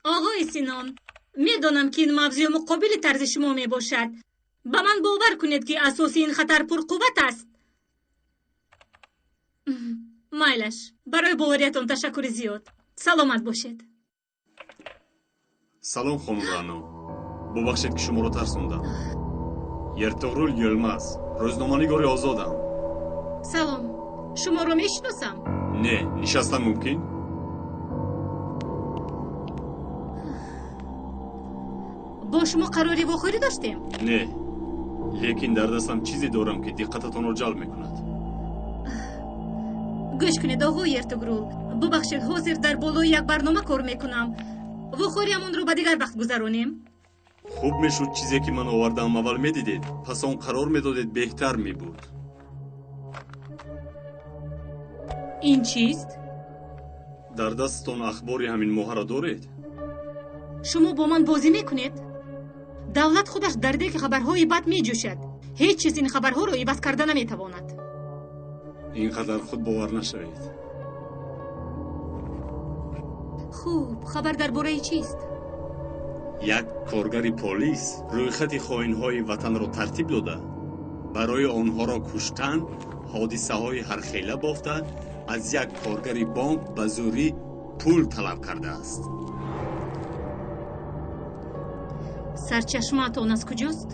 Оғои Синон, медонам, ки ин мавзӯъ муқобили тарзи шумо мебошад. Ба ман бовар кунед, ки асоси ин хатар пурқувват аст. Майлаш, барои бовариятон ташаккури зиёд. Саломат бошед. Салом, хонум Рано. Бубахшед, ки шуморо тарсондам. Ертуғрул Йилмаз, рӯзноманигори озодам. Салом. Шуморо мешиносам? Не, нишастан мумкин? Бо шумо қарори вохӯрӣ доштем? Не, лекин дар дастам чизе дорам, ки диққататонро ҷалб мекунад. Гӯш кунед, оғои Ертуғрул. Бубахшед, ҳозир дар болои як барнома кор мекунам. Вохӯриамонро ба дигар вақт гузаронем. Хуб мешуд чизе, ки ман овардаам, аввал медидед, пас он қарор медодед, беҳтар мебуд. Ин чист? Дар дасттон ахбори ҳамин моҳаро доред? Шумо бо ман бозӣ мекунед? Давлат худаш дар деги хабарҳои бад меҷӯшад. Ҳеҷ чиз ин хабарҳоро иваз карда наметавонад. Ин қадар худбовар нашавед. Хуб, хабар дар бораи чист? Як коргари полис рӯйхати хоинҳои ватанро тартиб дода, барои онҳоро куштан ҳодисаҳои ҳархела бофта, аз як коргари бонк ба зӯрӣ пул талаб кардааст. Сарчашмаатон аз куҷост?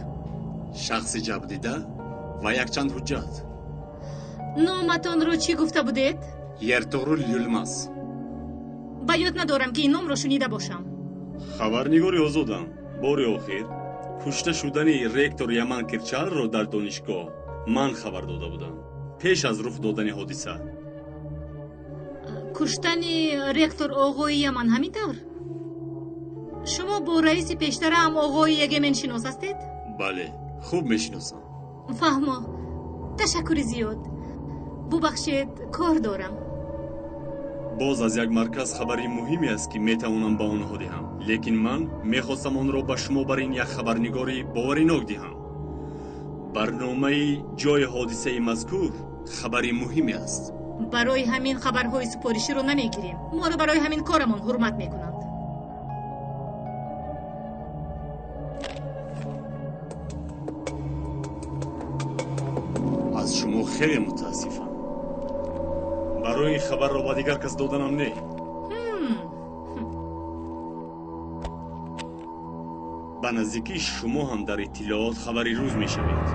Шахси ҷабрдида ва якчанд ҳуҷҷат. Номатонро чӣ гуфта будед? Ертуғрул Йилмаз. Ба ёд надорам, ки ин номро шунида бошам. Хабарнигори озодам. Бори охир кушта шудани ректор Яман Кирчалро дар донишгоҳ ман хабар дода будам, пеш аз рух додани ҳодиса. Куштани ректор оғои Яман, ҳамин тавр? Шумо бо раиси пештараам оғои Егемен шинос ҳастед? Бале, хуб мешиносам. Фаҳмо. Ташаккури зиёд. Бубахшед, кор дорам. Боз аз як марказ хабари муҳиме аст, ки метавонам ба онҳо диҳам, лекин ман мехостам онро ба шумо бар ин як хабарнигори боваринок диҳам. Барномаи ҷои ҳодисаи мазкур хабари муҳиме аст. Барои ҳамин хабарҳои супориширо намегирем. Моро барои ҳамин корамон ҳурмат мекунанд. Аз шумо хеле мутаассифам. Барои ин хабарро ба дигар кас доданам не. Ба наздикӣ шумо ҳам дар иттилоот хабари рӯз мешавед.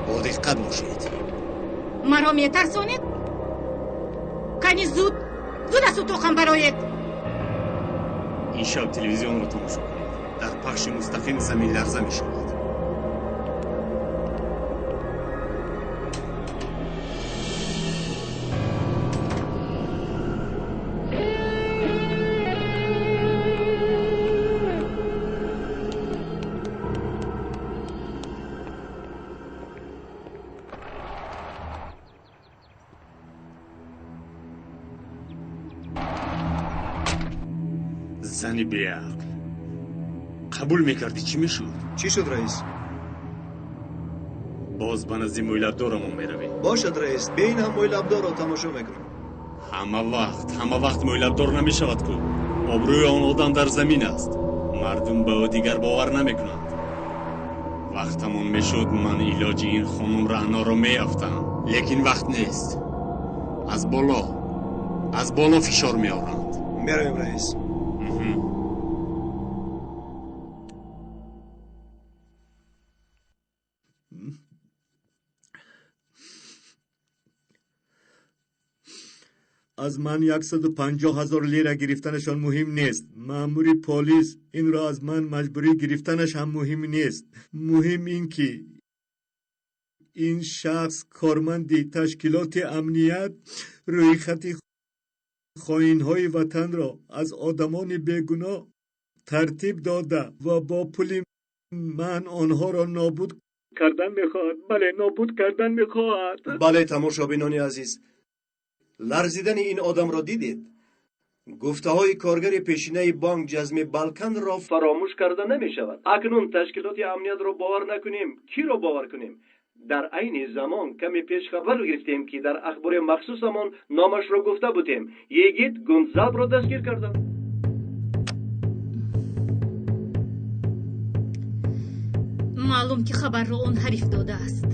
Бодиққат бошед. Маро метарсонед? Кани, зуд, зуд аз утоқам бароед. Ин шаб телевизионро тамошо кунед. Дар пахши мустақим заминларза мешавад. Зани беақл, қабул мекардӣ, чӣ мешуд? Чӣ шуд, раис? Боз ба назди мӯйлабдорамон меравем. Бошад, раис, бе ин ҳам мӯйлабдорро тамошо мекунам. Ҳама вақт, ҳама вақт мӯйлабдор намешавад ку. Обрӯи он одам дар замин аст. Мардум ба ӯ дигар бовар намекунанд. Вақтамон мешуд, ман илоҷи ин хонум Раъноро меёфтам, лекин вақт нест. Аз боло, аз боло фишор меоранд. Меравем, раис. Аз ман 150 ҳазор лира гирифтанашон муҳим нест. Маъмури полис инро аз ман маҷбурӣ гирифтанаш ҳам муҳим нест. Муҳим ин ки ин шахс, корманди ташкилоти амният, рӯйхати хоинҳои ватанро аз одамони бегуноҳ тартиб дода ва бо пули ман онҳоро нобуд кардан мехоҳад. Бале, нобуд кардан мехоҳад. Бале, тамошобинони азиз, ларзидани ин одамро дидед. Гуфтаҳои коргари пешинаи бонк Ҷазми Балканро фаромӯш карда намешавад. Акнун ташкилоти амниятро бовар накунем, киро бовар кунем? Дар айни замон каме пеш хабар гирифтем, ки дар ахбори махсусамон номашро гуфта будем. Йигит Гунзабро дастгир карданд. Маълум ки хабарро он ҳариф додааст.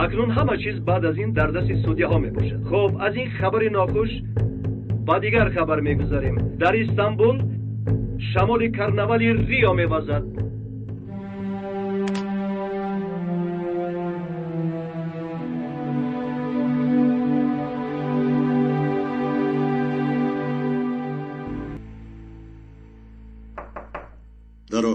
Акнун ҳама чиз баъд аз ин дар дасти судяҳо мебошад. Хуб, аз ин хабари нохуш ба дигар хабар мегузарем. Дар Истанбул шамоли карнавали Рио мевазад. Даро.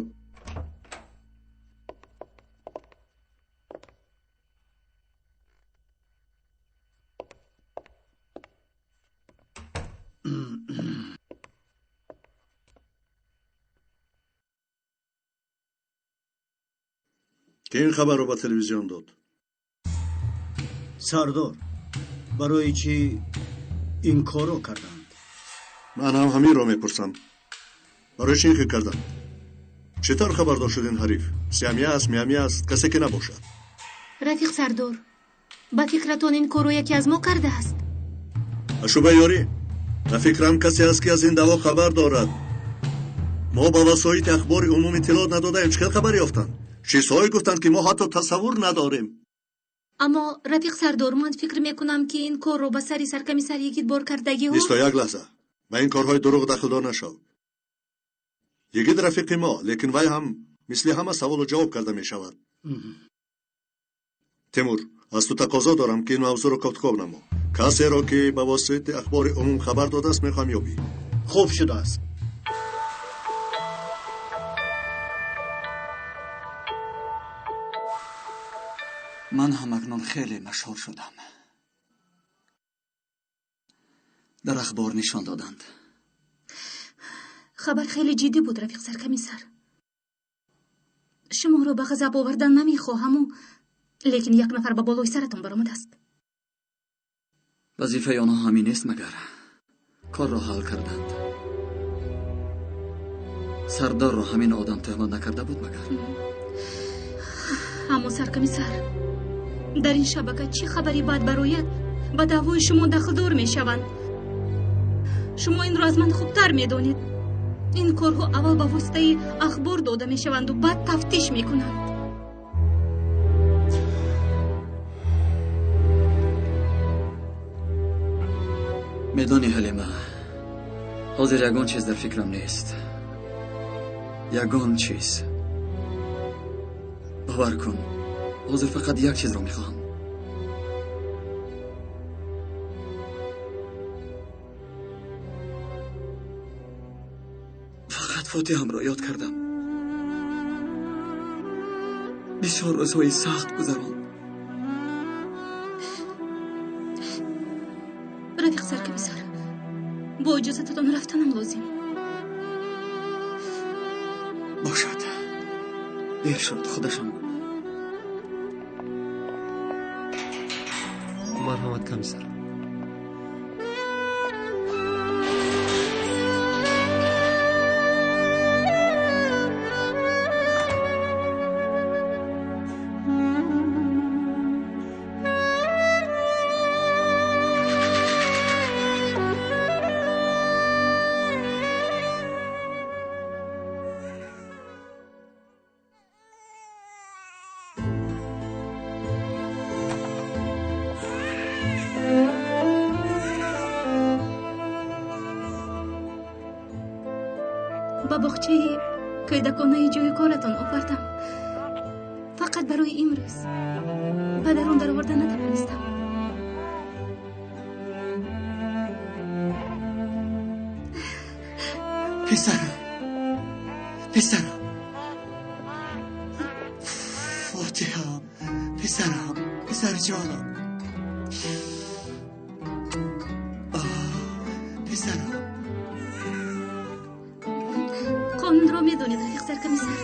Ки ин хабарро ба телевизион дод? Сардор, барои чӣ ин корро карданд? Ман ҳам ҳаминро мепурсам. Барои чӣ ин хел карданд? Чӣ тавр хабардор шуд ин ҳариф? Сиамия аст, миамия аст, касе ки набошад. Рафиқ сардор, ба фикратон ин корро яке аз мо кардааст? Ашуба ёрӣ, ба фикрам касе аст, ки аз ин даъво хабар дорад. Мо ба васоити ахбори умум иттилоъ надодаем, чӣ хел хабар ёфтанд? Чизҳое гуфтанд, ки мо ҳатто тасаввур надорем. Аммо рафиқ сардор, ман фикр мекунам, ки ин корро ба сари саркомиссар Йигит бор кардагиҳо. Исто як лаҳза, ба ин корҳои дурӯғ дахлдор нашав. Йигит рафиқи мо, лекин вай ҳам мисли ҳама саволу ҷавоб карда мешавад. Тимур, аз ту тақозо дорам, ки ин мавзӯъро кофтков намо. Касеро, ки ба воситаи ахбори умум хабар додааст, мехоҳам ёбӣ. Хуб шудааст. Ман ҳам акнун хеле машҳур шудам. Дар ахбор нишон доданд. Хабар хеле ҷиддӣ буд, рафиқ саркомиссар. Шуморо ба ғазаб овардан намехоҳаму, лекин як нафар ба болои саратон баромадааст. Вазифаи онҳо ҳамин нест, магар корро ҳал карданд. Сардорро ҳамин одам тӯҳмат накарда буд, магар? Аммо саркомиссар, дар ин шабака чӣ хабари бад барояд, ба даъвои шумо дахлдор мешаванд. Шумо инро аз ман хубтар медонед. Ин корҳо аввал ба воситаи ахбор дода мешаванду баъд тафтиш мекунанд. Медонӣ, Ҳалима, ҳозир ягон чиз дар фикрам нест. Ягон чиз. Бовар кун, ҳозир фақат як чизро мехоҳам. Фақат Фотиҳамро ёд кардам. Бисёр рӯзҳои сахт гузаронд. Рафиқ саркомиссар, бо иҷозататон рафтанам лозим. Бошад, дер шуд, худашам. Марҳамат, комиссар. Ба боғчаи кӯдаконаи ҷои коратон овардам. Фақат барои имрӯз. Ба дарун дароварда натавонистам. Писарам, писарам, Фотиҳам, писарам, писарҷонам, писарам. Қонунро медонед, рафиқ саркомиссар.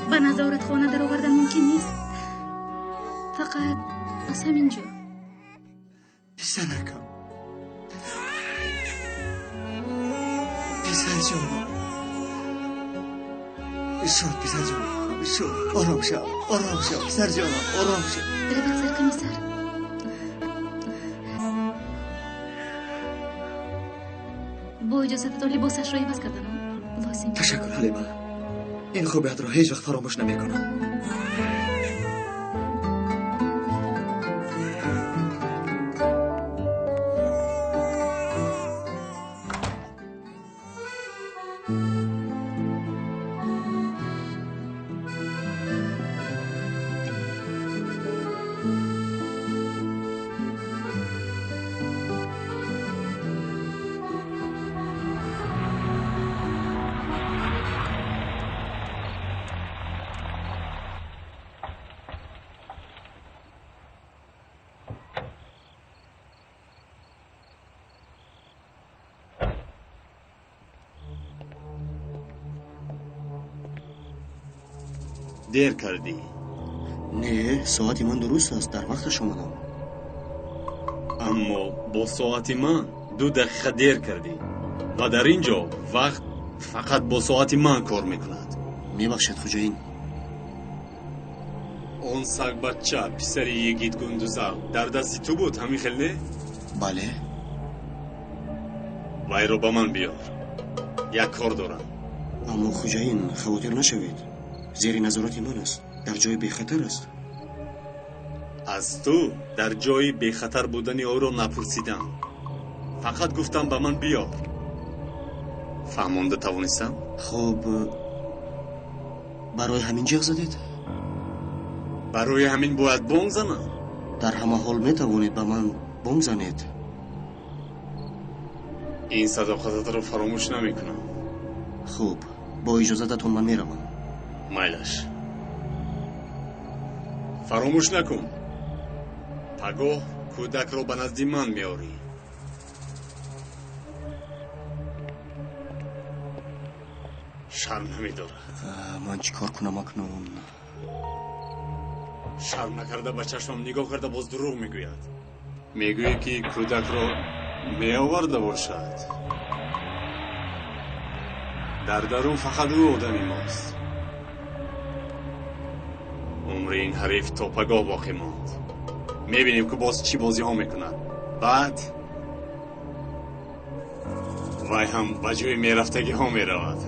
Ба назоратхона даровардан мумкин нест. Фақат аз ҳамин ҷо. Писаракам, писарҷонам, шуд, писарҷонам, шуд. Ором шав, ором шав, писарҷонам, ором шав. Рафиқ саркомиссар, бо иҷозататон либосашро иваз карданам лозим. Ташаккур, Ҳалима. Ин хубиятро ҳеҷ вақт фаромӯш намекунам. Дер кардӣ. Не, соати ман дуруст аст, дар вақташ омадам. Аммо бо соати ман 2 дақиқа дер кардӣ ва дар ин ҷо вақт фақат бо соати ман кор мекунад. Мебахшед, хуҷаин. Он сагбача писари Йигит Гундузал дар дасти ту буд, ҳамин хел не? Бале. Вайро ба ман биёр. Як кор дорам. Аммо хуҷаин, хавотир нашавед. Зери назорати ман аст, дар ҷои бехатар аст. Аз ту дар ҷои бехатар будани ӯро напурсидам. Фақат гуфтам ба ман биёр. Фаҳмонда тавонистам? Хуб, барои ҳамин ҷиғ задед? Барои ҳамин бояд бонг занам? Дар ҳама ҳол метавонед ба ман бонг занед. Ин садоқататро фаромӯш намекунам. Хуб, бо иҷозататон ман меравам. Майлаш. Фаромӯш накун. Пагоҳ кӯдакро ба назди ман меорӣ. Шарм намедорад. Ман чӣ кор кунам акнун? Шарм накарда ба чашмам нигоҳ карда боз дурӯғ мегӯяд. Мегӯяд ки кӯдакро меоварда бошад. Дар дарун фақат ӯ одами мост. Умри ин ҳариф то пагоҳ боқӣ монд. Мебинем ки боз чӣ бозиҳо мекунад. Баъд вай ҳам ба ҷои мерафтагиҳо меравад.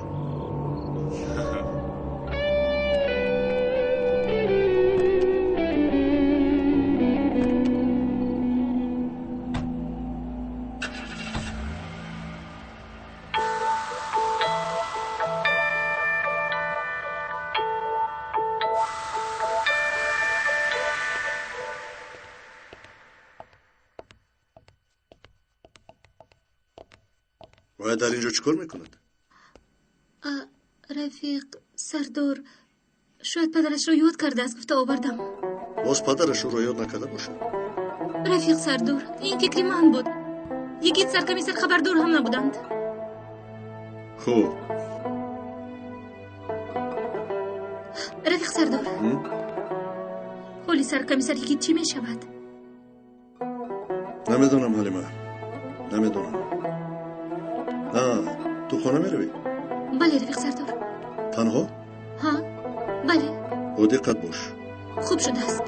Вай дар ин ҷо чӣ кор мекунад? Рафиқ сардор, шояд падарашро ёд кардааст, гуфта овардам. Боз падараш ӯро ёд накарда бошад? Рафиқ сардор, ин фикри ман буд. Йигит саркомиссар хабардор ҳам набуданд. Хуб. Рафиқ сардор, ҳоли саркомиссар Йигит чӣ мешавад? Намедонам, Ҳалима, намедонам. Ту хона меравӣ? Бале, рафиқ сардор. Танҳо? Ҳа, бале. Бо диққат бош. Хуб шудааст.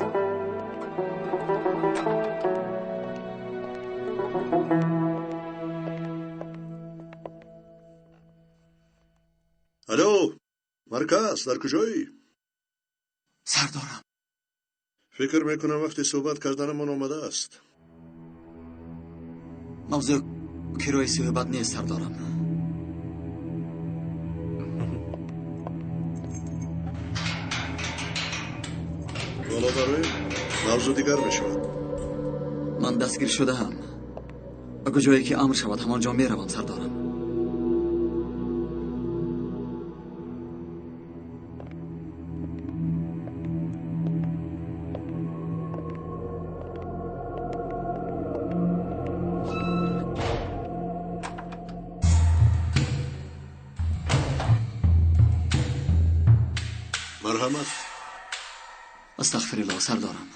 Алло, марказ, дар куҷоӣ? Сардорам. Фикр мекунам вақти суҳбат карданамон омадааст. Мавзӯъ кирои суҳбат нест, сардорам. Боло бароем, мавзӯъ дигар мешавад. Ман дастгир шудаам. Ба куҷое ки амр шавад, ҳамон ҷо меравам, сардорам. Марҳамат. Астағфируллоҳ, сардорам.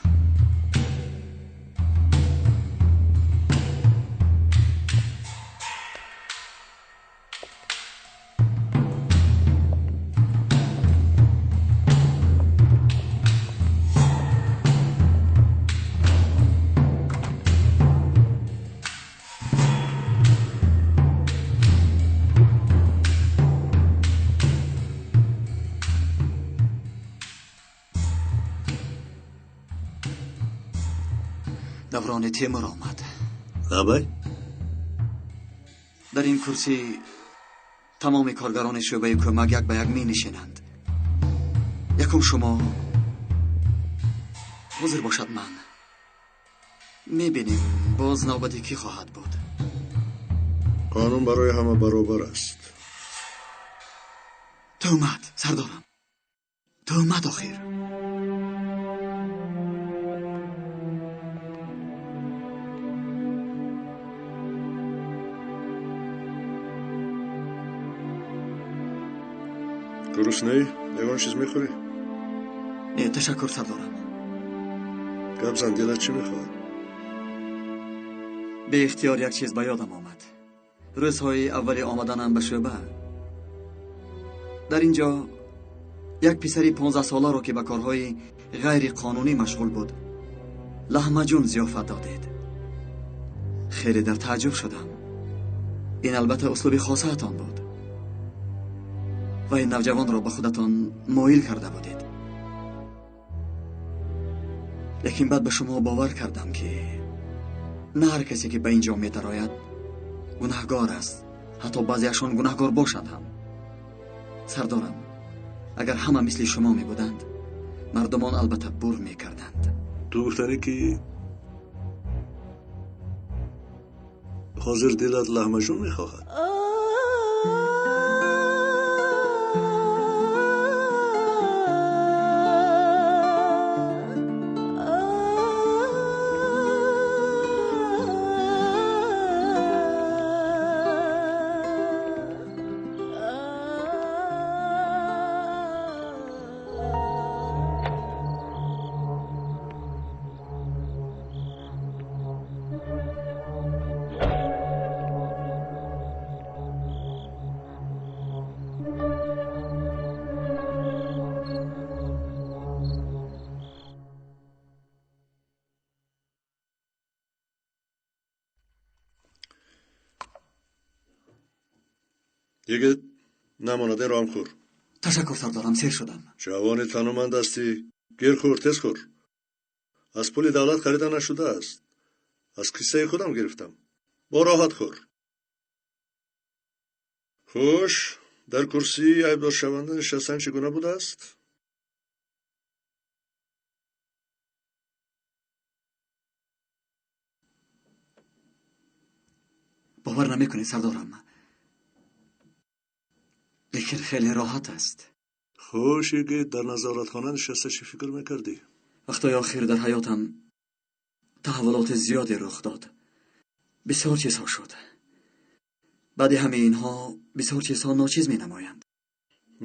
Даврони Темур омад. Лабай? Дар ин курсӣ тамоми коргарони шӯъбаи кӯмак як ба як менишинанд. Якум шумо, ҳозир бошад ман. Мебинем боз навбати кӣ хоҳад буд. Қонун барои ҳама баробар аст. Тӯҳмат, сардорам. Тӯҳмат охир. Гуруснаӣ? Ягон чиз мехӯрӣ? Не, ташаккур, сардорам. Гап зан, дилат чӣ мехоҳад? Беихтиёр як чиз ба ёдам омад. Рӯзҳои аввали омаданам ба шӯъба. Дар ин ҷо як писари 15-соларо ки ба корҳои ғайриқонунӣ машғул буд, лаҳмаҷун зиёфат додед. Хеле дар таъҷуб шудам. Ин албатта услуби хосаатон буд ва ин навҷавонро ба худатон моил карда будед. Лекин баъд ба шумо бовар кардам ки на ҳар касе ки ба ин ҷо медарояд гунаҳгор аст, ҳатто баъзеашон гунаҳгор бошанд ҳам. Сардорам, агар ҳама мисли шумо мебуданд, мардумон албатта бур мекарданд. Ту гуфтанӣ ки ҳозир дилат лаҳмаҷун мехоҳад? Йигит, намонад, инро ҳам хӯр. Ташаккур, сардорам, сер шудам. Ҷавони тануманд ҳастӣ. Гир хӯр, тез хӯр. Аз пули давлат харида нашудааст. Аз киссаи худам гирифтам. Бо роҳат хӯр. Хуш, дар курсии айбдоршаванда нишастан чӣ гуна будааст? Бовар намекунед, сардорам, лекин хеле роҳат аст. Хуш, йигит, дар назоратхона нишаста чӣ фикр мекардӣ? Вақтҳои охир дар ҳаётам таҳаввулоти зиёде рух дод. Бисёр чизҳо шуд. Баъди ҳамаи инҳо бисёр чизҳо ночиз менамоянд.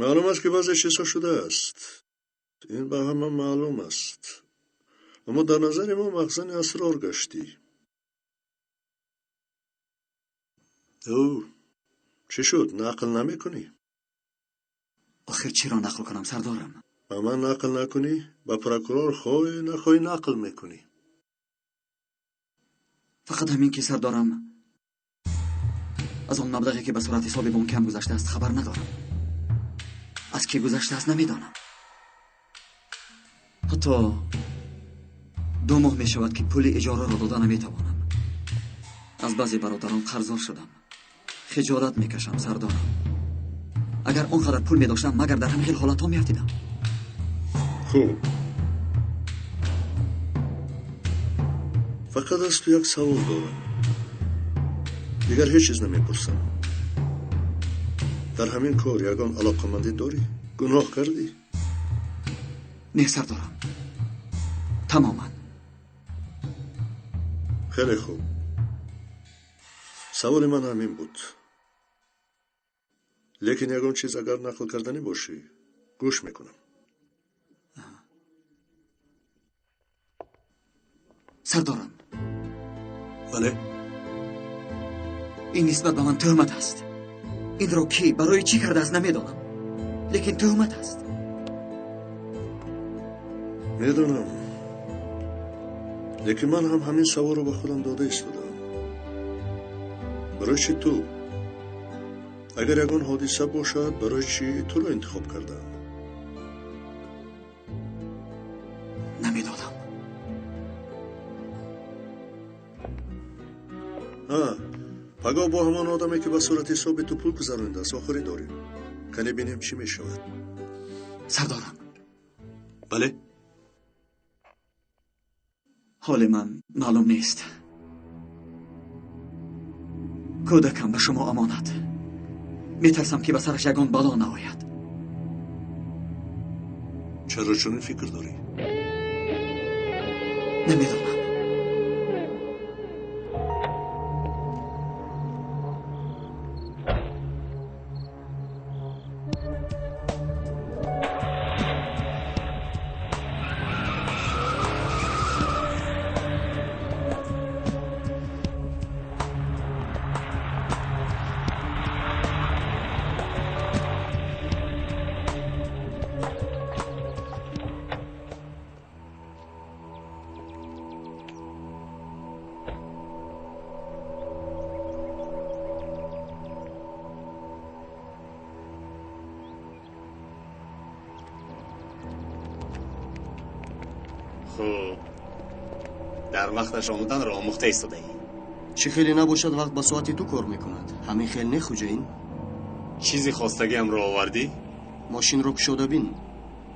Маълум аст ки баъзе чизҳо шудааст. Ин ба ҳама маълум аст. Аммо дар назари мо махзани асрор гаштӣ. Ӯ, чӣ шуд? Нақл намекунӣ? Охир чиро нақл кунам, сардорам? Ба ман нақл накунӣ, ба прокурор хоҳӣ нахоҳӣ нақл мекунӣ. Фақат ҳамин ки, сардорам, аз он маблағе ки ба сурати ҳисоби бонкиам гузаштааст хабар надорам. Аз кӣ гузаштааст намедонам. Ҳатто 2 моҳ мешавад ки пули иҷораро дода наметавонам. Аз баъзе бародарон қарздор шудам. Хиҷолат мекашам, сардорам. Агар он қадар пул медоштам, магар дар ҳамин хел ҳолатҳо меафтидам? Хуб, фақат аз ту як савол дорам. Дигар ҳеҷ чиз намепурсам. Дар ҳамин кор ягон алоқамандӣ дорӣ? Гуноҳ кардӣ? Не, сардорам, тамоман. Хеле хуб. Саволи ман ҳамин буд. Лекин ягон чиз агар нақл карданӣ бошӣ, гӯш мекунам. Сардорам. Бале? Ин нисбат ба ман тӯҳмат аст. Инро кӣ барои чӣ кардааст намедонам, лекин тӯҳмат аст. Медонам, лекин ман ҳам ҳамин саволро ба худам дода истодаам. Барои чӣ ту? Агар ягон ҳодиса бошад, барои чӣ туро интихоб кардаам? Намедонам. Пагоҳ бо ҳамон одаме, ки ба сурати ҳисоби ту пул гузаронидааст, охирӣ дорем. Кане бинем, чӣ мешавад. Сардорам. Бале? Ҳоли ман маълум нест. Кӯдакам ба шумо амонат. Метарсам, ки ба сараш ягон бало наояд. Чаро чунин фикр дорӣ? Намедонам. Хуб, дар вақташ омаданро омӯхта истодаӣ. Чӣ хеле набошад, вақт ба соати ту кор мекунад. Ҳамин хел не, хуҷаин? Чизи хостагиамро овардӣ? Мошинро кушода бин.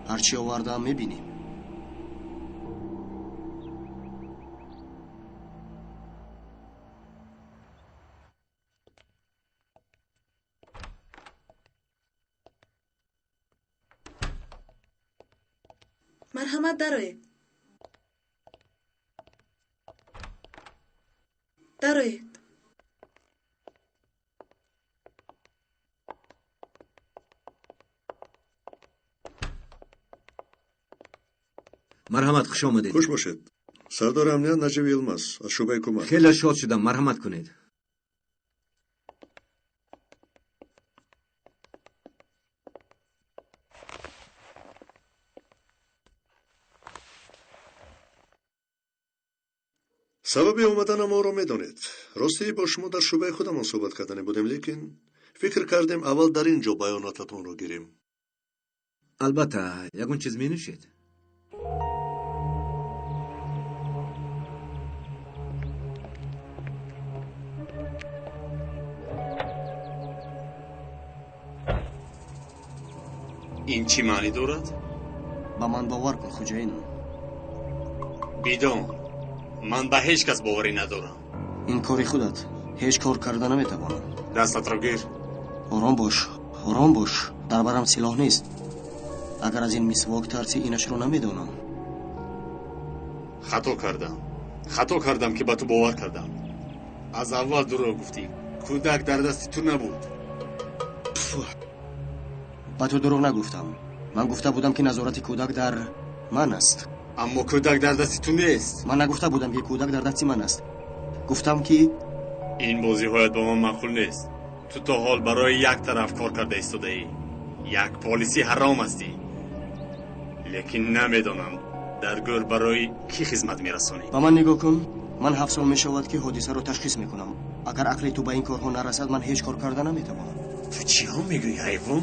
Ҳар чӣ овардаам мебинӣ. Марҳамат, дароед. Дароед. Марҳамат, хуш омадед. Хуш бошед. Сардори амният Наҷиб Йилмаз аз шӯъбаи кӯмак. Хеле шод шудам, марҳамат кунед. Сабаби омаданам моро медонед. Ростӣ бо шумо дар шӯъбаи худамон суҳбат кардане будем, лекин фикр кардем аввал дар ин ҷо баёнотатонро гирем. Албатта, ягон чиз менӯшед? Ин чӣ маънӣ дорад? Ба ман бовар кун, хуҷаин. Бидон, ман ба ҳеҷ кас боварӣ надорам. Ин кори худат. Ҳеҷ кор карда наметавонам. Дастатро гир. Ором бош, ором бош. Дар барам силоҳ нест. Агар аз ин мисвок тарсӣ, инашро намедонам. Хато кардам. Хато кардам, ки ба ту бовар кардам. Аз аввал дурӯғ гуфтӣ. Кӯдак дар дасти ту набуд. Ба ту дурӯғ нагуфтам. Ман гуфта будам, ки назорати кӯдак дар ман аст. Аммо кӯдак дар дасти ту нест. Ман нагуфта будам, ки кӯдак дар дасти ман аст. Гуфтам, ки ин бозиҳоят ба ман маъқул нест. Ту то ҳол барои як тараф кор карда истодаӣ. Як полиси ҳаром ҳастӣ. Лекин намедонам дар гӯр барои кӣ хизмат мерасонӣ. Ба ман нигоҳ кун. Ман 7 сол мешавад, ки ҳодисаро ташхис мекунам. Агар ақли ту ба ин корҳо нарасад, ман ҳеҷ кор карда наметавонам. Ту чиҳо мегӯӣ, ҳайвон?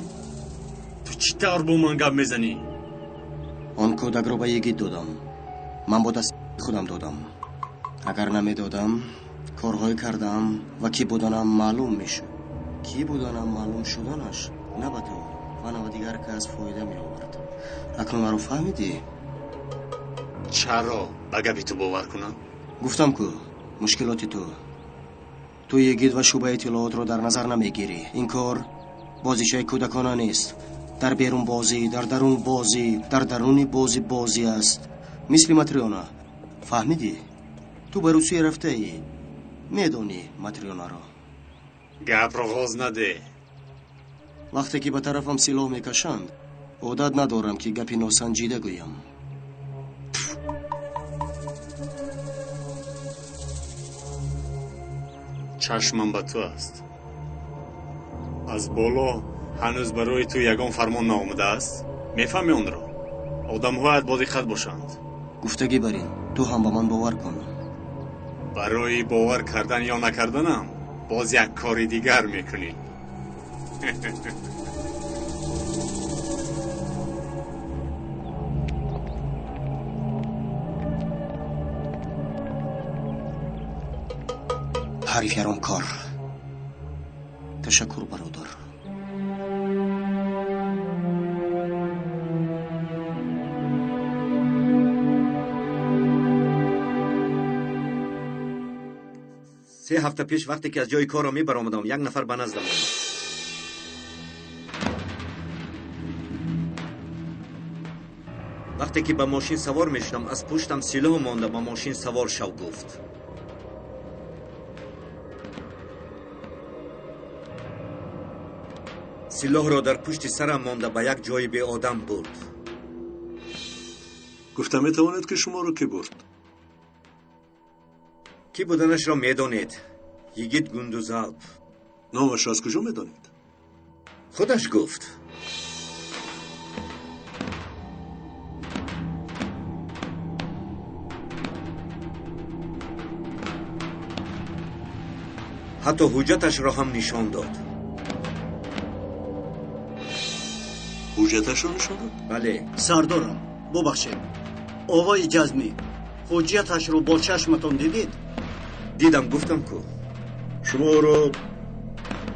Ту чӣ тавр бо ман гап мезанӣ? Он кӯдакро ба йигит додам. Ман бо дасти худам додам. Агар намедодам, корҳое кардаам ва кӣ буданам маълум мешуд. Кӣ буданам маълум шуданаш на ба ту ва на ба дигар кас фоида меовард. Акнун маро фаҳмидӣ? Чаро ба гапи ту бовар кунам? Гуфтам ку, мушкилоти ту. Ту йигит ва шӯъбаи иттилоотро дар назар намегирӣ. Ин кор бозичаи кӯдакона нест. Дар берун бозӣ, дар дарун бозӣ, дар даруни бозӣ бозӣ аст. Мисли Матрёна. Фаҳмидӣ? Ту ба Русия рафтаӣ. Медонӣ Матрёнаро. Гапро ғоз наде. Вақте ки ба тарафам силоҳ мекашанд, одат надорам, ки гапи носанҷида гӯям. Чашмам ба ту аст. Аз боло ҳанӯз барои ту ягон фармон наомадааст? Мефаҳмӣ онро? Одамҳоят бодиққат бошанд. Гуфтагӣ бар ин, ту ҳам ба ман бовар кун. Барои бовар кардан ё накарданам боз як кори дигар мекунӣ. Ҳариф яромкор. Ташаккур, бародар. Се ҳафта пеш вақте ки аз ҷои корро мебаромадам, як нафар ба наздам омад. Вақте ки ба мошин савор мешудам, аз пуштам силоҳ монда ба мошин савор шав гуфт. Силоҳро дар пушти сарам монда ба як ҷои беодам бурд. Гуфта метавонед, ки шуморо кӣ бурд? Кӣ буданашро медонед? Йигит Гундузалп. Номашро аз куҷо медонед? Худаш гуфт. Ҳатто ҳуҷҷаташро ҳам нишон дод. Ҳуҷҷаташро нишон дод? Бале. Сардорам, бубахшед. Овои Ҷазмӣ ҳуҷҷаташро бо чашматон дидед? Дидам, гуфтам ку. Шумо ӯро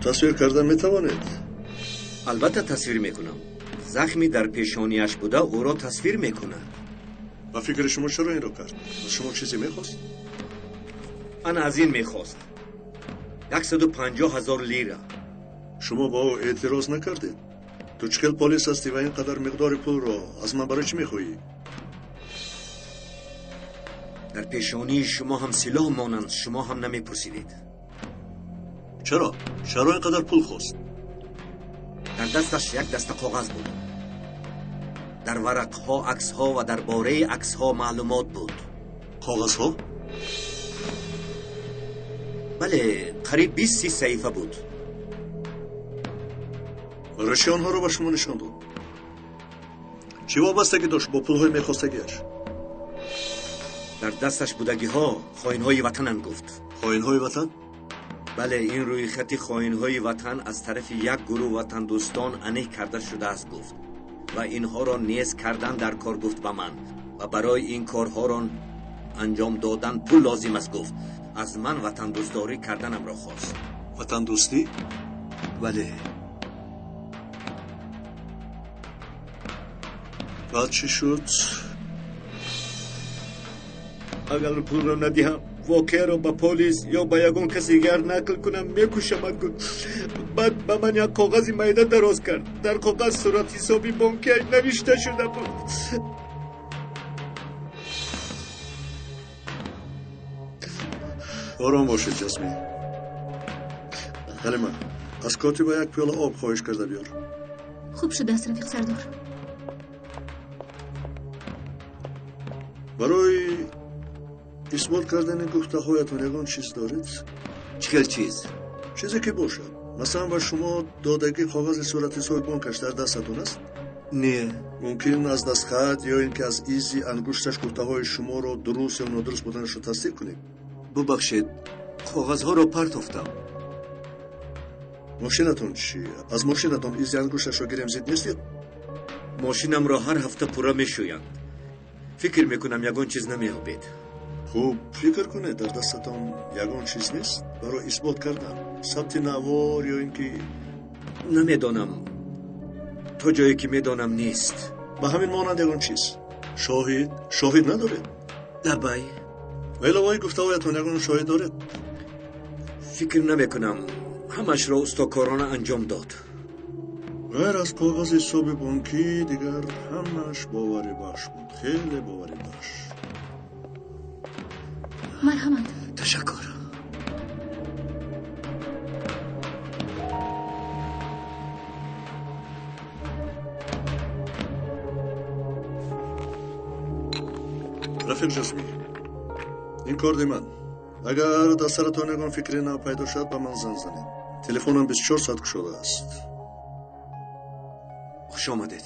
тасвир карда метавонед? Албатта тасвир мекунам. Захми дар пешонияш буда ӯро тасвир мекунад. Ба фикри шумо чаро инро кард? Аз шумо чизе мехост? Ана аз ин мехост. 150 000 лира. Шумо ба ӯ эътироз накардед? Ту чӣ хел полис ҳастӣ ва ин қадар миқдори пулро аз ман барои чӣ мехоҳӣ? Дар пешонии шумо ҳам силоҳ монанд, шумо ҳам намепурсидед. Чаро? Чаро ин қадар пул хост? Дар дасташ як даста коғаз буд. Дар варақҳо аксҳо ва дар бораи аксҳо маълумот буд. Коғазҳо? Бале, қариб 20-30 саҳифа буд. Барои чӣ онҳоро ба шумо нишон дод? Чӣ вобастагӣ дошт бо пулҳои мехостагиаш? Дар дасташ будагиҳо хоинҳои ватананд, гуфт. Хоинҳои ватан? Бале, ин рӯйхати хоинҳои ватан аз тарафи як гурӯҳ ватандӯстон аниқ карда шудааст, гуфт. Ва инҳоро нез кардан дар кор, гуфт ба ман. Ва барои ин корҳоро анҷом додан пул лозим аст, гуфт. Аз ман ватандӯстдорӣ карданамро хост. Ватандӯстӣ? Бале. Баъд чӣ шуд? Агар пулро надиҳам, воқеаро ба полис ё ба ягон каси дигар нақл кунам, мекушамад, гуфт. Баъд ба ман як коғази майда дароз кард. Дар коғаз суратҳисоби бонкиаш навишта шуда буд. Ором бошед, Ҷасмин. Ҳалима, аз котиба як пиёла об хоҳиш карда биёр. Хуб шудааст, рафиқ сардор. Барои исбот кардани гуфтаҳоятон ягон чиз доред? Чӣ хел чиз? Чизе ки бошад. Масалан, ба шумо додагӣ коғази суратҳисоби бонкаш дар дастатон аст? Не. Мумкин аз дастхат ё ин ки аз изи ангушташ гуфтаҳои шуморо дуруст ё нодуруст буданашро тасдиқ кунед? Бубахшед, коғазҳоро партофтам. Мошинатон чӣ? Аз мошинатон изи ангушташро гирем зид нестед? Мошинамро ҳар ҳафта пурра мешӯянд. Фикр мекунам, ягон чиз намеёбед. Хуб, фикр кунед, дар дастатон ягон чиз нест барои исбот кардан? Сабти навор ё ин ки... Намедонам. То ҷое ки медонам нест. Ба ҳамин монанд ягон чиз? Шоҳид? Шоҳид надоред? Лабай. Ба иловаи гуфтаҳоятон ягон шоҳид доред? Фикр намекунам. Ҳамашро устокорона анҷом дод. Ғайр аз коғази ҳисоби бонкӣ дигар ҳамааш боварибахш буд. Хеле боварибахш. Марҳамат. Ташаккур. Рафиқ Ҷасмӣ, ин корди ман. Агар дар саратон ягон фикри нав пайдо шавад, ба ман занг занед. Телефонам 24 соат кушода аст. Хуш омадед.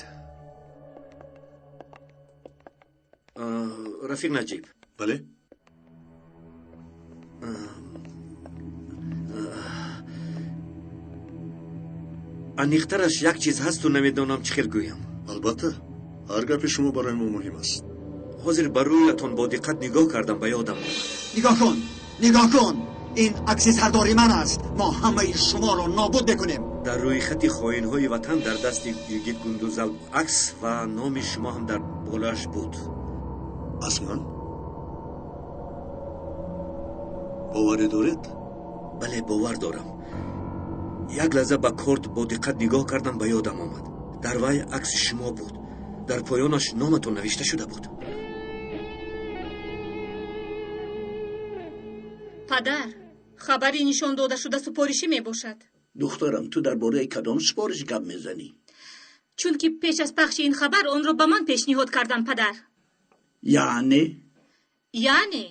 Рафиқ Наҷиб. Бале? Аниқтараш як чиз ҳасту намедонам чӣ хел гӯям. Албатта, ҳар гапи шумо барои мо муҳим аст. Ҳозир ба рӯятон бо диққат нигоҳ кардам, ба ёдам омад. Нигоҳ кун, нигоҳ кун. Ин акси сардори ман аст. Мо ҳамаи шуморо нобуд мекунем. Дар рӯйхати хоинҳои ватан дар дасти Йигит Гундузалп акс ва номи шумо ҳам дар болояш буд. Аз ман? Боварӣ доред? Бале, бовар дорам. Як лаҳза ба корт бо диққат нигоҳ кардам, ба ёдам омад. Дар вай акси шумо буд. Дар поёнаш номатон навишта шуда буд. Падар, хабари нишон додашуда супоришӣ мебошад. Духтарам, ту дар бораи кадом супориш гап мезанӣ? Чунки пеш аз пахши ин хабар онро ба ман пешниҳод кардам, падар. Яъне? Яъне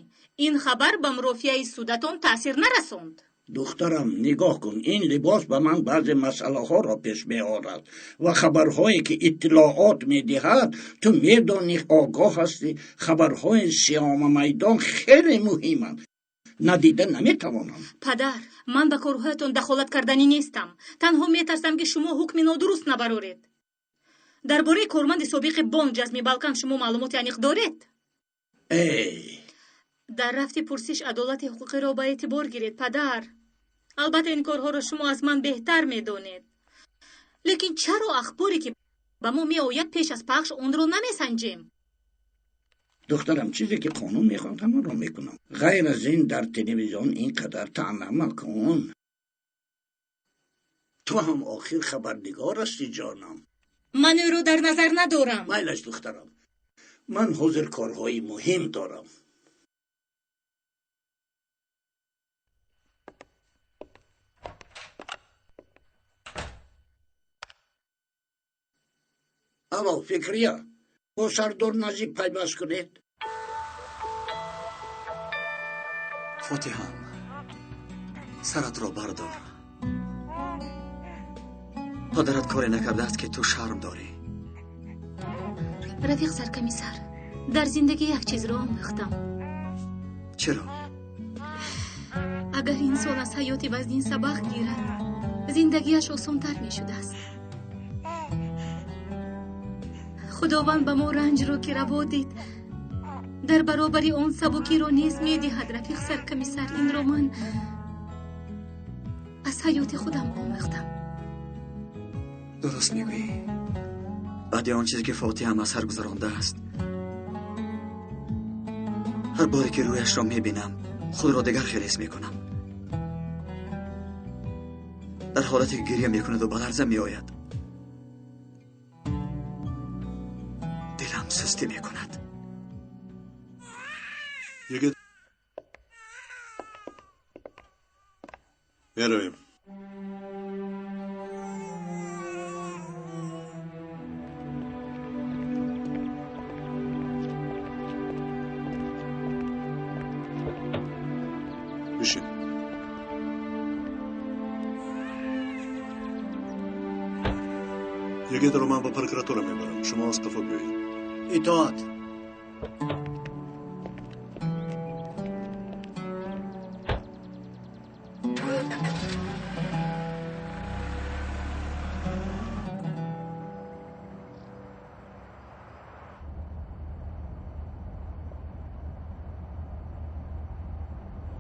ин хабар ба мурофиаи судатон таъсир нарасонд. Духтарам, нигоҳ кун, ин либос ба ман баъзе масъалаҳоро пеш меорад ва хабарҳое ки иттилоот медиҳад, ту медонӣ, огоҳ ҳастӣ. Хабарҳои сиёмамайдон хеле муҳиманд. Надида наметавонам. Падар, ман ба корҳоятон дахолат карданӣ нестам. Танҳо метарсам, ки шумо ҳукми нодуруст набароред. Дар бораи корманди собиқи бонк Ҷазми Балкан шумо маълумоти аниқ доред? Эй! Дар рафти пурсиш адолати ҳуқуқиро ба эътибор гиред, падар. Албатта ин корҳоро шумо аз ман беҳтар медонед. Лекин чаро ахборе ки ба мо меояд пеш аз пахш онро намесанҷем? Духтарам, чизе ки қонун мехоҳад ҳамонро мекунам. Ғайр аз ин дар телевизион ин қадар таъна макун. Ту ҳам охир хабарнигор ҳастӣ, ҷонам. Ман ӯро дар назар надорам. Майлаш, духтарам, ман ҳозир корҳои муҳим дорам. Алло, Фикрия, бо сардор Назиб пайваст кунед. Фотиҳам, саратро бардор. Падарат коре накардааст ки ту шарм дорӣ. Рафиқ саркомиссар, дар зиндагӣ як чизро омӯхтам. Чаро? Агар инсон аз ҳаёти вазнин сабақ гирад, зиндагиаш осонтар мешудааст. Худованд ба мо ранҷро ки раво дид, дар баробари он сабукиро низ медиҳад. Рафиқ саркомиссар, инро ман аз ҳаёти худам омӯхтам. Дуруст мегӯӣ. Баъди он чизе ки Фотиҳам аз сар гузарондааст, ҳар боре ки рӯяшро мебинам, худро дигар хел ҳис мекунам. Дар ҳолате ки гиря мекунаду ба ларза меояд, дилам сустӣ мекунад. Йигит, меравем. Бишин. Йигитро ман ба прокуратура мебарам. Шумо аз қафо биёед. Итоат.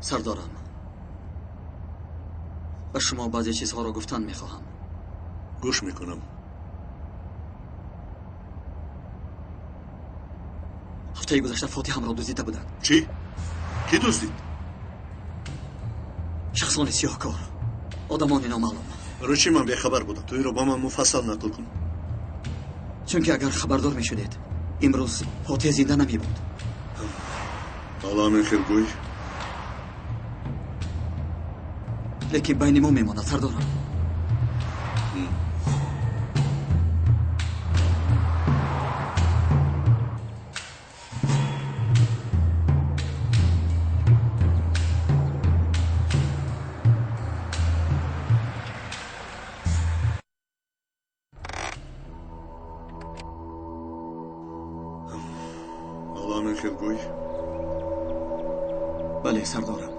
Сардорам, ба шумо баъзе чизҳоро гуфтан мехоҳам. Гӯш мекунам. Ҳафтаи гузашта Фотиҳамро дуздида буданд. Чӣ? Кӣ дуздид? Шахсони сиёҳкор, одамони номаълум. Барои чӣ ман бехабар будам? Ту инро ба ман муфассал нақл кун. Чунки агар хабардор мешудед, имрӯз Фотиҳ зинда намебуд. Ҳоло ҳамин хел гӯй. Лекин байни мо мемонад, сардорам. Ҳоло ҳамин хел гӯй. Бале, сардорам.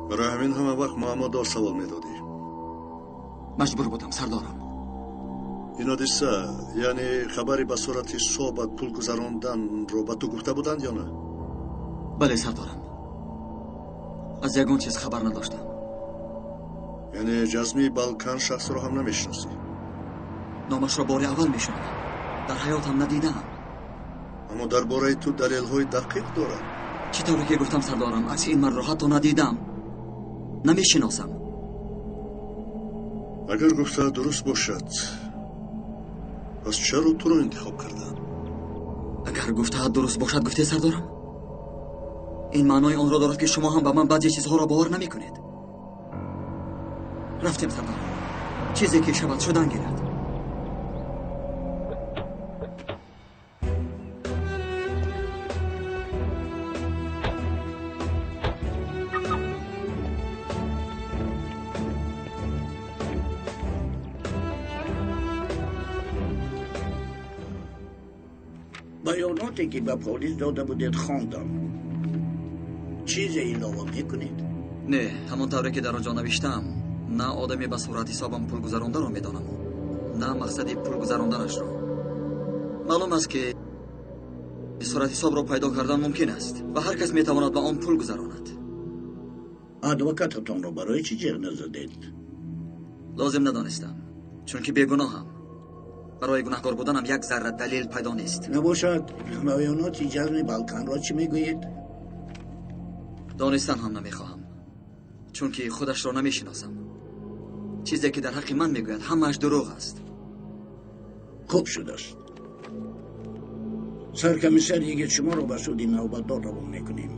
Барои ҳамин ҳама вақт муаммодор савол медодӣ. Маҷбур будам, сардорам. Ин ҳодиса, яъне хабари ба сурати собат пул гузаронданро ба ту гуфта буданд ё на? Бале, сардорам. Аз ягон чиз хабар надоштам. Яъне Ҷазми Балкан шахсро ҳам намешиносӣ? Номашро бори аввал мешунавам. Дар ҳаётам надидаам. Аммо дар бораи ту далелҳои дақиқ дорад. Чӣ тавре ки гуфтам, сардорам, акси ин мардро ҳатто надидам, намешиносам. Агар гуфтаат дуруст бошад, пас чаро туро интихоб карданд? Агар гуфтаат дуруст бошад, гуфте сардорам, ин маънои онро дорад, ки шумо ҳам ба ман баъзе чизҳоро бовар намекунед. Рафтем, сардорам, чизе ки шавад шудан гирад. Баёноте ки ба полис дода будед хондам. Чизе илова мекунед? Не, ҳамон тавре ки дар он ҷо навиштаам, на одаме ба сурат ҳисобам пул гузарондаро медонаму, на мақсади пул гузаронданашро. Маълум аст, ки сурат ҳисобро пайдо кардан мумкин аст ва ҳар кас метавонад ба он пул гузаронад. Адвокататонро барои чӣ ҷеғ назадед? Лозим надонистам, чунки бегуноҳам. Барои гунаҳкор буданам як зарра далел пайдо нест. Набошад, баёноти Ҷазми Балканро чӣ мегӯед? Донистан ҳам намехоҳам, чунки худашро намешиносам. Чизе ки дар ҳаққи ман мегӯяд, ҳамааш дурӯғ аст. Хуб шудааст. Саркомиссар Йигит шуморо ба суди навбатдор равон мекунем.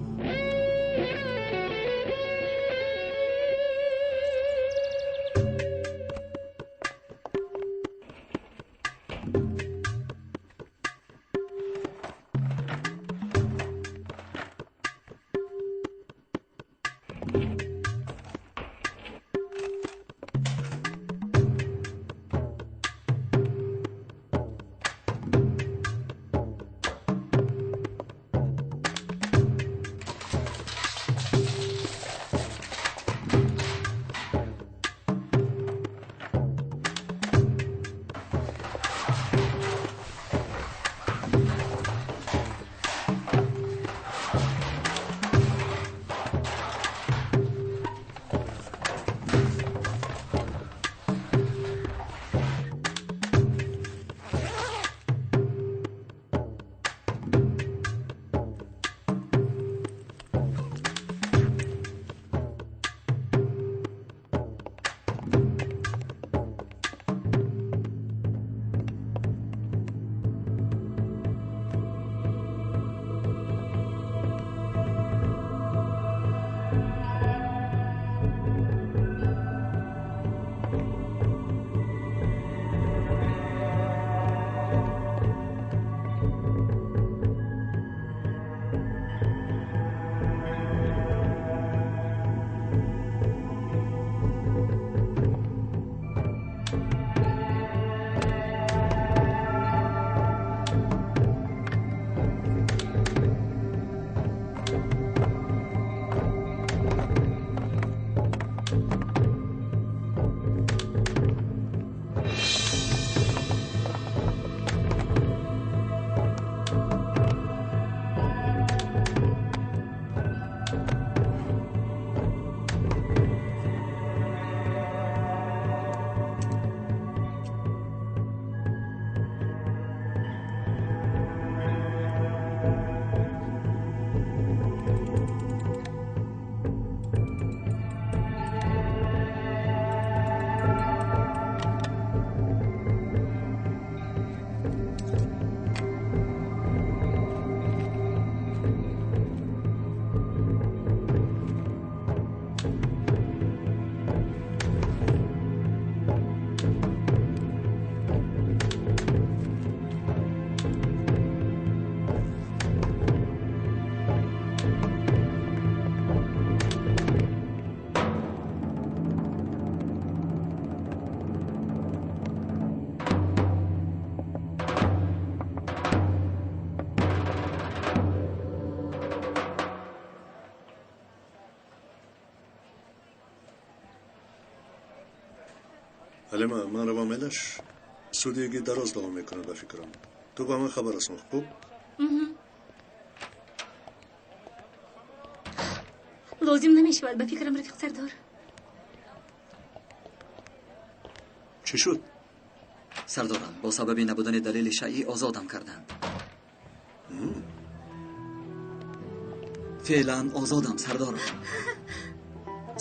Ҳалима, ман равам элаш. Суди Йигит дароз давом мекунад ба фикрам. Ту ба ман хабар расон, хуб? Лозим намешавад ба фикрам, рафиқ сардор. Чӣ шуд? Сардорам, бо сабаби набудани далели шайъӣ озодам карданд. Феълан озодам, сардорам.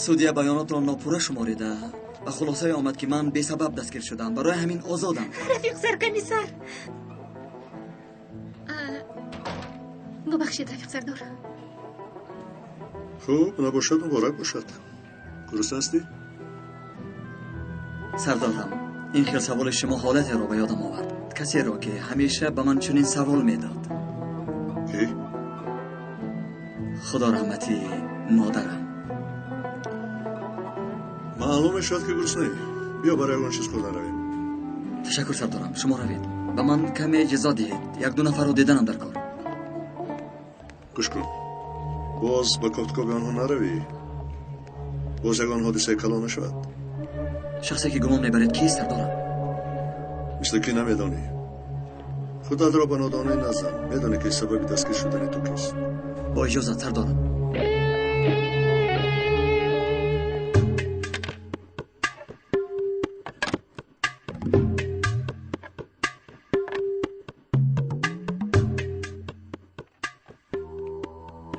Судья баёнотро нопурра шуморида ба хулосае омад, ки ман бесабаб дастгир шудам. Барои ҳамин озодам. Рафиқ саркомиссар. Бубахшед, рафиқ сардор. Хуб, набошад, муборак бошад. Гурусна ҳастӣ? Сардорам, ин хел саволи шумо ҳолатеро ба ёдам овард. Касеро, ки ҳамеша ба ман чунин савол медод. Ки? Худо раҳмати модарам. Маълум мешавад, ки гуруснаӣ. Биё барои ягон чиз хӯрдан равем. Ташаккур, сардорам, шумо равед. Ба ман каме иҷоза диҳед. Як-ду нафарро диданам дар кор. Гӯш кун. Боз ба кофтукоби онҳо наравӣ. Боз ягон ҳодисаи калон нашавад. Шахсе ки гумон мебаред кист, сардорам? Мисли ки намедонӣ. Худатро ба нодонӣ назан. Медонӣ, ки сабаби дастгир шудани ту кист. Бо иҷозат, сардорам.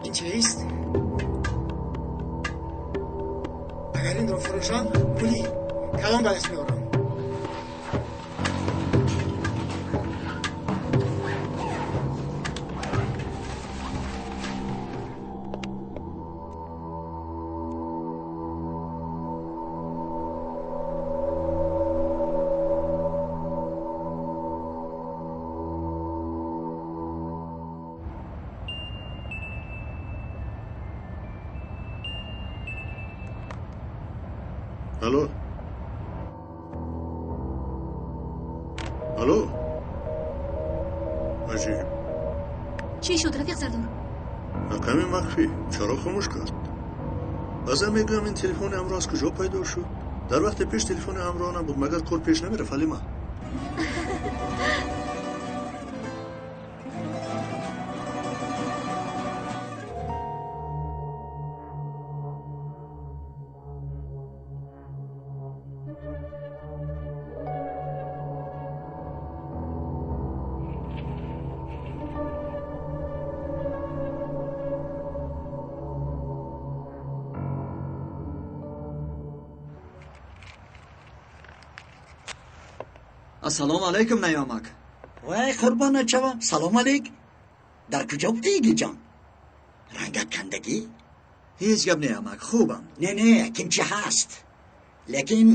Ин чист? Агар инро фурӯшам, пули калон ба даст меорам. Алло? Алло? Аҷиб. Чӣ шуд, рафиқ сардор? Рақами махфӣ. Чаро хомӯш кард? Баъзан мегӯям, ин телефони ҳамроҳ аз куҷо пайдо шуд? Дар вақте пеш телефони ҳамроҳ набуд, магар кор пеш намерафт, Ҳалима? Ассалому алайкум, наёмак. Вай, қурбонат шавам. Салом алейк. Дар куҷо будӣ, игиҷон? Рангат кандагӣ? Ҳеҷ гап не, амак, хубам. Не, не, ким чӣ ҳаст, лекин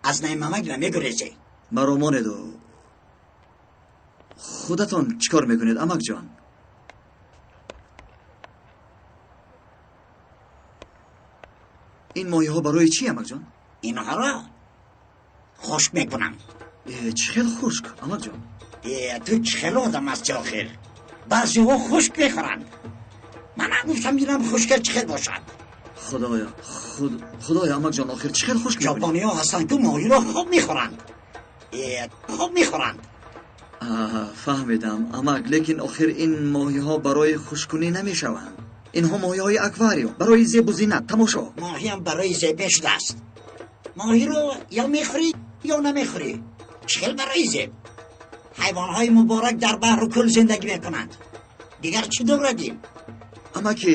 аз наймамак намегурезӣ. Маро монеду худатон чӣ кор мекунед, амакҷон? Ин моҳиҳо барои чӣ, амакҷон? Инҳоро хушк мекунам. Чӣ хел хушк, амакҷон? Ту чӣ хел одам ҳасти охир? Баъзеҳо хушк мехӯранд. Манам гуфтам, бинам хушка чӣ хел бошад. Худоё, худоё, амакҷон, охир чӣ хел хушк мекунӣ? Ҷопониҳо ҳастанд, ки моҳиро хоб мехӯранд. Хоб мехӯранд. Фаҳмидам, амак, лекин охир ин моҳиҳо барои хушккунӣ намешаванд. Инҳо моҳиҳои аквариум, барои зебу зинат, тамошо. Моҳиам барои зеб шудааст. Моҳиро ё мехӯрӣ, ё намехӯрӣ. Чӣ хел барои зеб? Ҳайвонҳои муборак дар баҳру кӯл зиндагӣ мекунанд. Дигар чӣ дорадим? Амаки,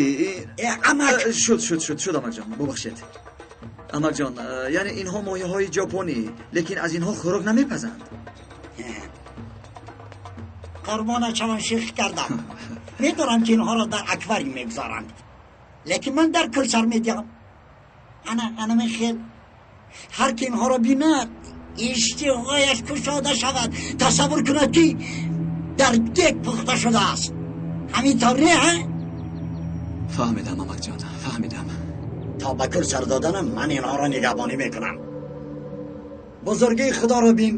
амак. Шуд, шуд, шуд, шуд, амакҷон, бубахшед. Амакҷон, яъне инҳо моҳиҳои ҷопонӣ, лекин аз инҳо хӯрок намепазанд. Қурбонат шавам, ших кардам. Медонам, ки инҳоро дар аквариум мегузоранд, лекин ман дар кӯл сар медиҳам. Ана ана хел ҳар ки инҳоро бинад, иштиҳояш кушода шавад, тасаввур кунад, ки дар дег пухта шудааст. Ҳамин тавр не, ҳа? Фаҳмидам, амакҷон, фаҳмидам. То ба кӯл сар доданам ман инҳоро нигаҳбонӣ мекунам. Бузургии худоро бин,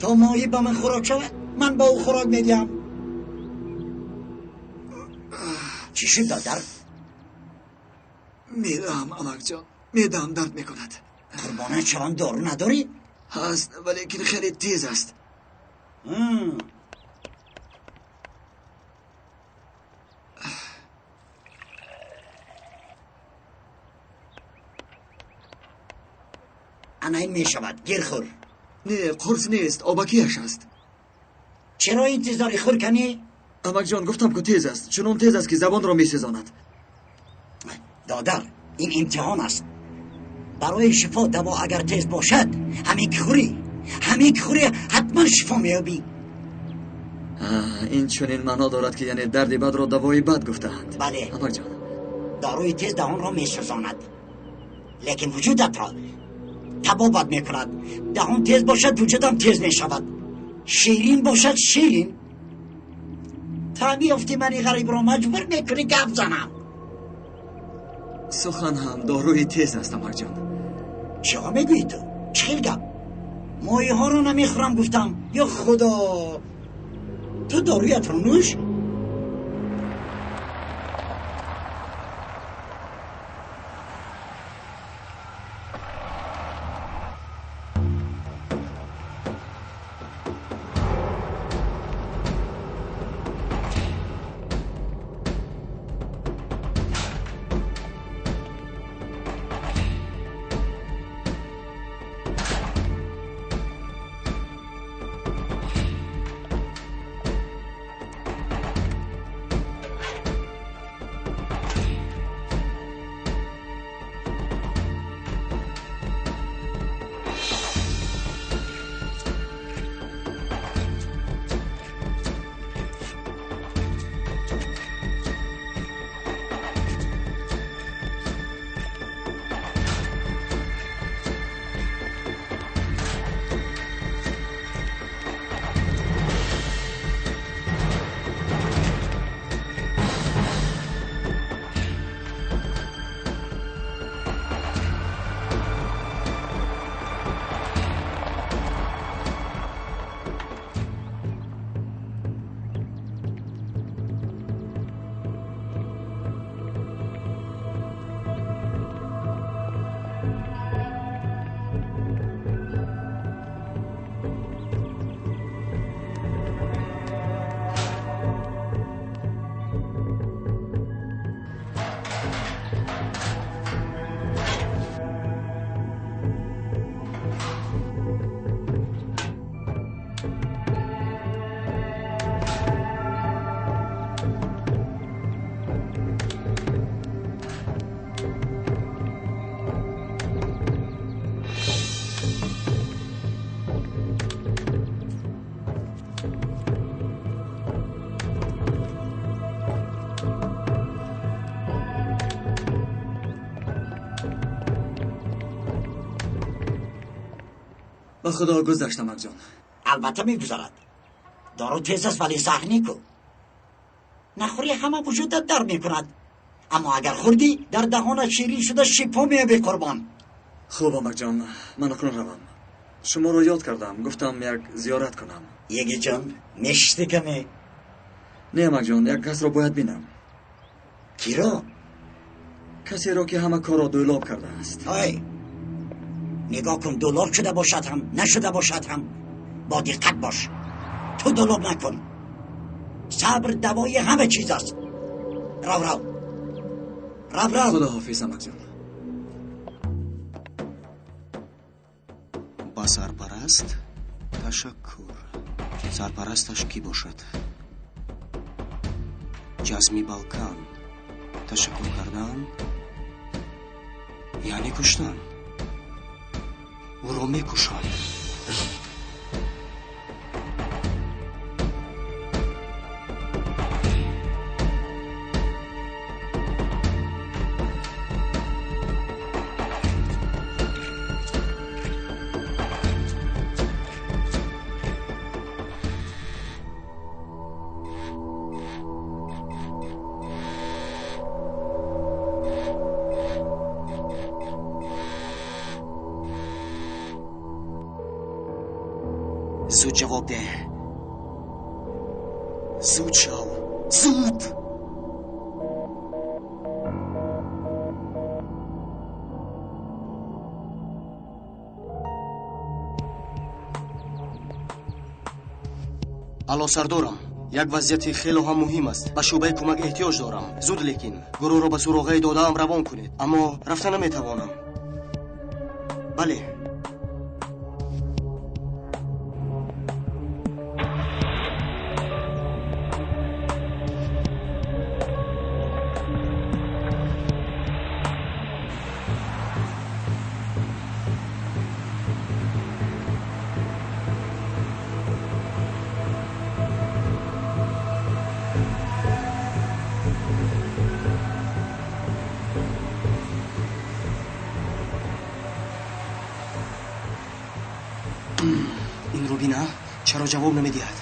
то моҳӣ ба ман хӯрок шавад, ман ба ӯ хӯрок медиҳам. Чӣ шуд, додар? Медаҳам, амакҷон, медаҳам, дард мекунад. Қурбонат шавам, дору надорӣ? Ҳаст, валекин хеле тез аст. Ана ин мешавад, гир хӯр. Не, қурс нест, обакияш аст. Чаро интизори хӯр кунӣ? Амакҷон, гуфтам ку тез аст, чунон тез аст ки забонро месезонад. Додар, ин имтиҳон аст. Барои шифо даво агар тез бошад, ҳамин ки хӯрӣ, ҳамин ки хӯрӣ ҳатман шифо меёбӣ. Ин чунин маъно дорад ки яъне дарди бадро давои бад гуфтаанд. Бале. Амакҷон, доруи тез даҳонро месӯзонад, лекин вуҷудатро табобат мекунад. Даҳон тез бошад, вуҷудам тез мешавад. Ширин бошад, ширин. Та меёфтӣ мани ғарибро маҷбур мекунӣ гап занам. Сухан ҳам доруи тез аст, амакҷон. Чиҳо мегӯӣ ту? Чӣ хел гап? Моҳиҳоро намехӯрам гуфтам. Ё худо, ту доруятро нӯш. Ба худо гузашт, амакҷон. Албатта мегузарад. Дору тез аст, вале заҳр ку. Нахӯрӣ ҳама вуҷудат дар мекунад, аммо агар хӯрдӣ дар даҳонат ширин шуда шифо меёбӣ қурбон. Хуб, амакҷон, ман акнун равам. Шуморо ёд кардам, гуфтам як зиёрат кунам. Егиҷон, мешишти каме? Не, амакҷон, як касро бояд бинам. Киро? Касеро ки ҳама корро дӯлоб кардааст. Ой, нигоҳ кун, дулоб шуда бошад ҳам, нашуда бошад ҳам, бо диққат бош. Ту дулоб накун. Сабр давои ҳама чиз аст. Рав, рав, рав, рав. Худоҳофиз, амакҷон. Ба сарпараст ташаккур. Сарпарасташ кӣ бошад? Ҷазми Балкан. Ташаккур кардан яъне куштан. Ӯро мекушанд. Зуд ҷавоб деҳ. Зуд шав. Зуд! Алло, сардорам. Як вазъияти хело ҳам муҳим аст. Ба шӯъбаи кӯмак эҳтиёҷ дорам. Зуд лекин. Гурӯҳро ба суроғаи додаам равон кунед. Аммо рафта наметавонам. Бале. бин, а? Чаро ҷавоб намедиҳад?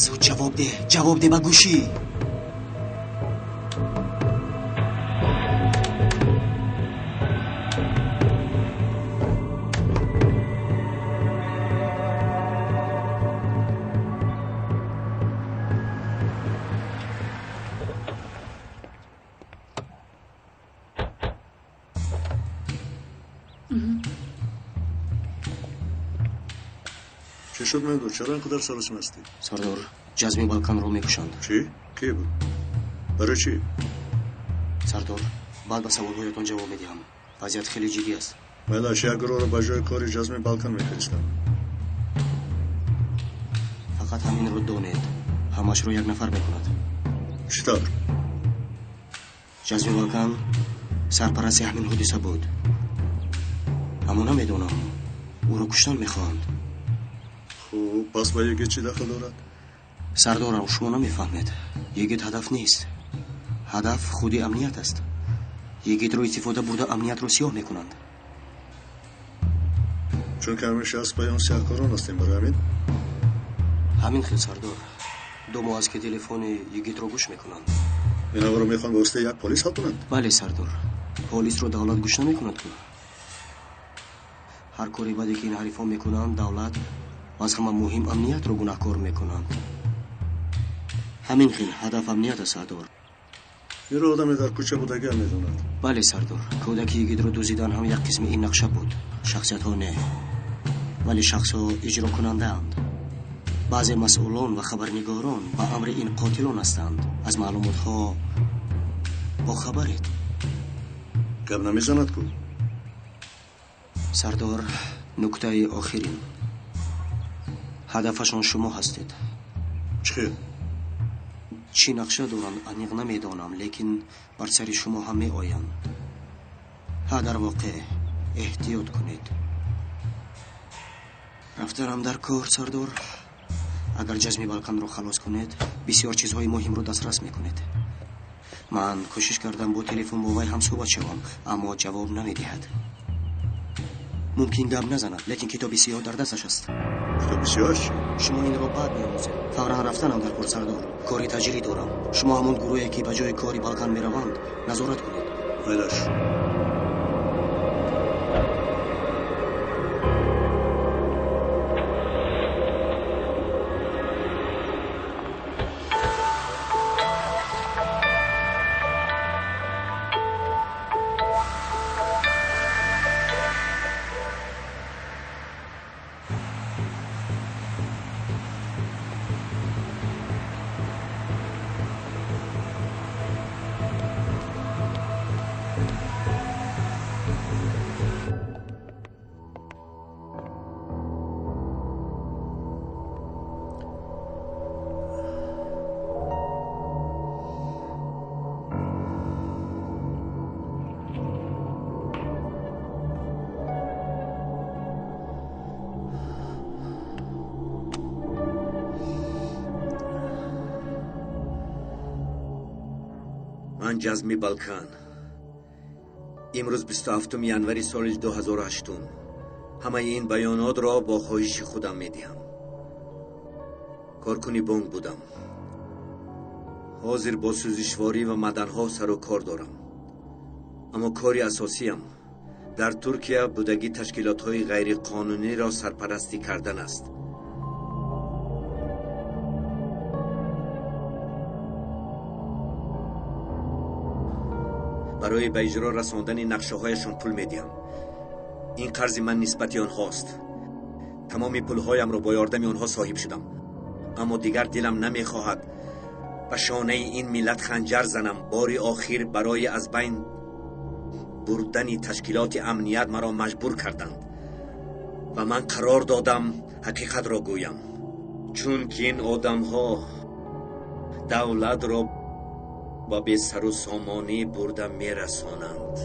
Зуд ҷавоб деҳ, ҷавоб деҳ ба гӯшӣ. Чӣ шуд, Мемдуд? Чаро ин қадар саросим ҳастӣ? Сардор, Ҷазми Балканро мекушанд. Чӣ? Кӣ буд? Барои чӣ? Сардор, баъд ба саволҳоятон ҷавоб медиҳам. Вазъият хеле ҷиддӣ аст. Майлаш, як гурӯҳро ба ҷои кори Ҷазми Балкан мефиристам. Фақат ҳаминро донед, ҳамашро як нафар мекунад. Чӣ тавр? Ҷазми Балкан сарпарасти ҳамин ҳодиса буд. Аммо намедонам, ӯро куштан мехоҳанд. Хуб, пас ба Йигит чӣ дахл дорад? Сардорам, шумо намефаҳмед. Йигит ҳадаф нест. Ҳадаф худи амният аст. Йигитро истифода бурда амниятро сиёҳ мекунанд. Чунки ҳамеша аз пайи он сиёҳкорон ҳастем, барои ҳамин? Ҳамин хел, сардор. Ду моҳ аст, ки телефони Йигитро гӯш мекунанд. Инҳоро мехоҳанд ба воситаи як полис ҳал кунанд? Бале, сардор. Полисро давлат гӯш намекунад ку. Ҳар кори баде, ки ин ҳарифон мекунанд, давлат ва аз ҳама муҳим амниятро гунаҳкор мекунанд. Ҳамин хел ҳадаф амният аст, сардор. Инро одаме дар кӯча будагиам медонад. Бале, сардор. Кӯдаки Йигитро дуздидан ҳам як қисми ин нақша буд. Шахсиятҳо не, вале шахсҳо иҷрокунандаанд. Баъзе масъулон ва хабарнигорон ба амри ин қотилон ҳастанд. Аз маълумотҳо бохабаред. Гап намезанад ку? Сардор, нуктаи охирин. Ҳадафашон шумо ҳастед. Чӣ хел? Чӣ нақша доранд, аниқ намедонам, лекин бар сари шумо ҳам меоянд. Ҳа, дар воқеъ эҳтиёт кунед. Рафтанам дар кор, сардор. Агар Ҷазми Балканро халос кунед, бисёр чизҳои муҳимро дастрас мекунед. Ман кӯшиш кардам бо телефон бо вай ҳам суҳбат шавам, аммо ҷавоб намедиҳад. Мумкин гап назанад, лекин китоби сиёҳ дар дасташ аст. Китоби сиёҳаш чӣ? Шумо инро баъд меомӯзед. Фавран рафтанам дар кор, сардор. Кори таҷрӣ дорам. Шумо ҳамон гурӯҳе, ки ба ҷои кори Балкан мераванд, назорат кунед. Майлаш. Ман Ҷазми Балкан. Имрӯз 27 январи соли 2008. Ҳамаи ин баёнотро бо хоҳиши худам медиҳам. Коркуни бонк будам. Ҳозир бо сӯзишворӣ ва маъданҳо сару кор дорам. Аммо кори асосиям дар Туркия будагӣ ташкилотҳои ғайриқонуниро сарпарастӣ кардан аст. Барои ба иҷро расондани нақшаҳояшон пул медиҳам. Ин қарзи ман нисбати онҳост. Тамоми пулҳоямро бо ёрдами онҳо соҳиб шудам. Аммо дигар дилам намехоҳад ба шонаи ин миллат ханҷар занам. Бори охир барои аз байн бурдани ташкилоти амният маро маҷбур карданд ва ман қарор додам ҳақиқатро гӯям, чунки ин одамҳо давлатро ба бесару сомонӣ бурда мерасонанд.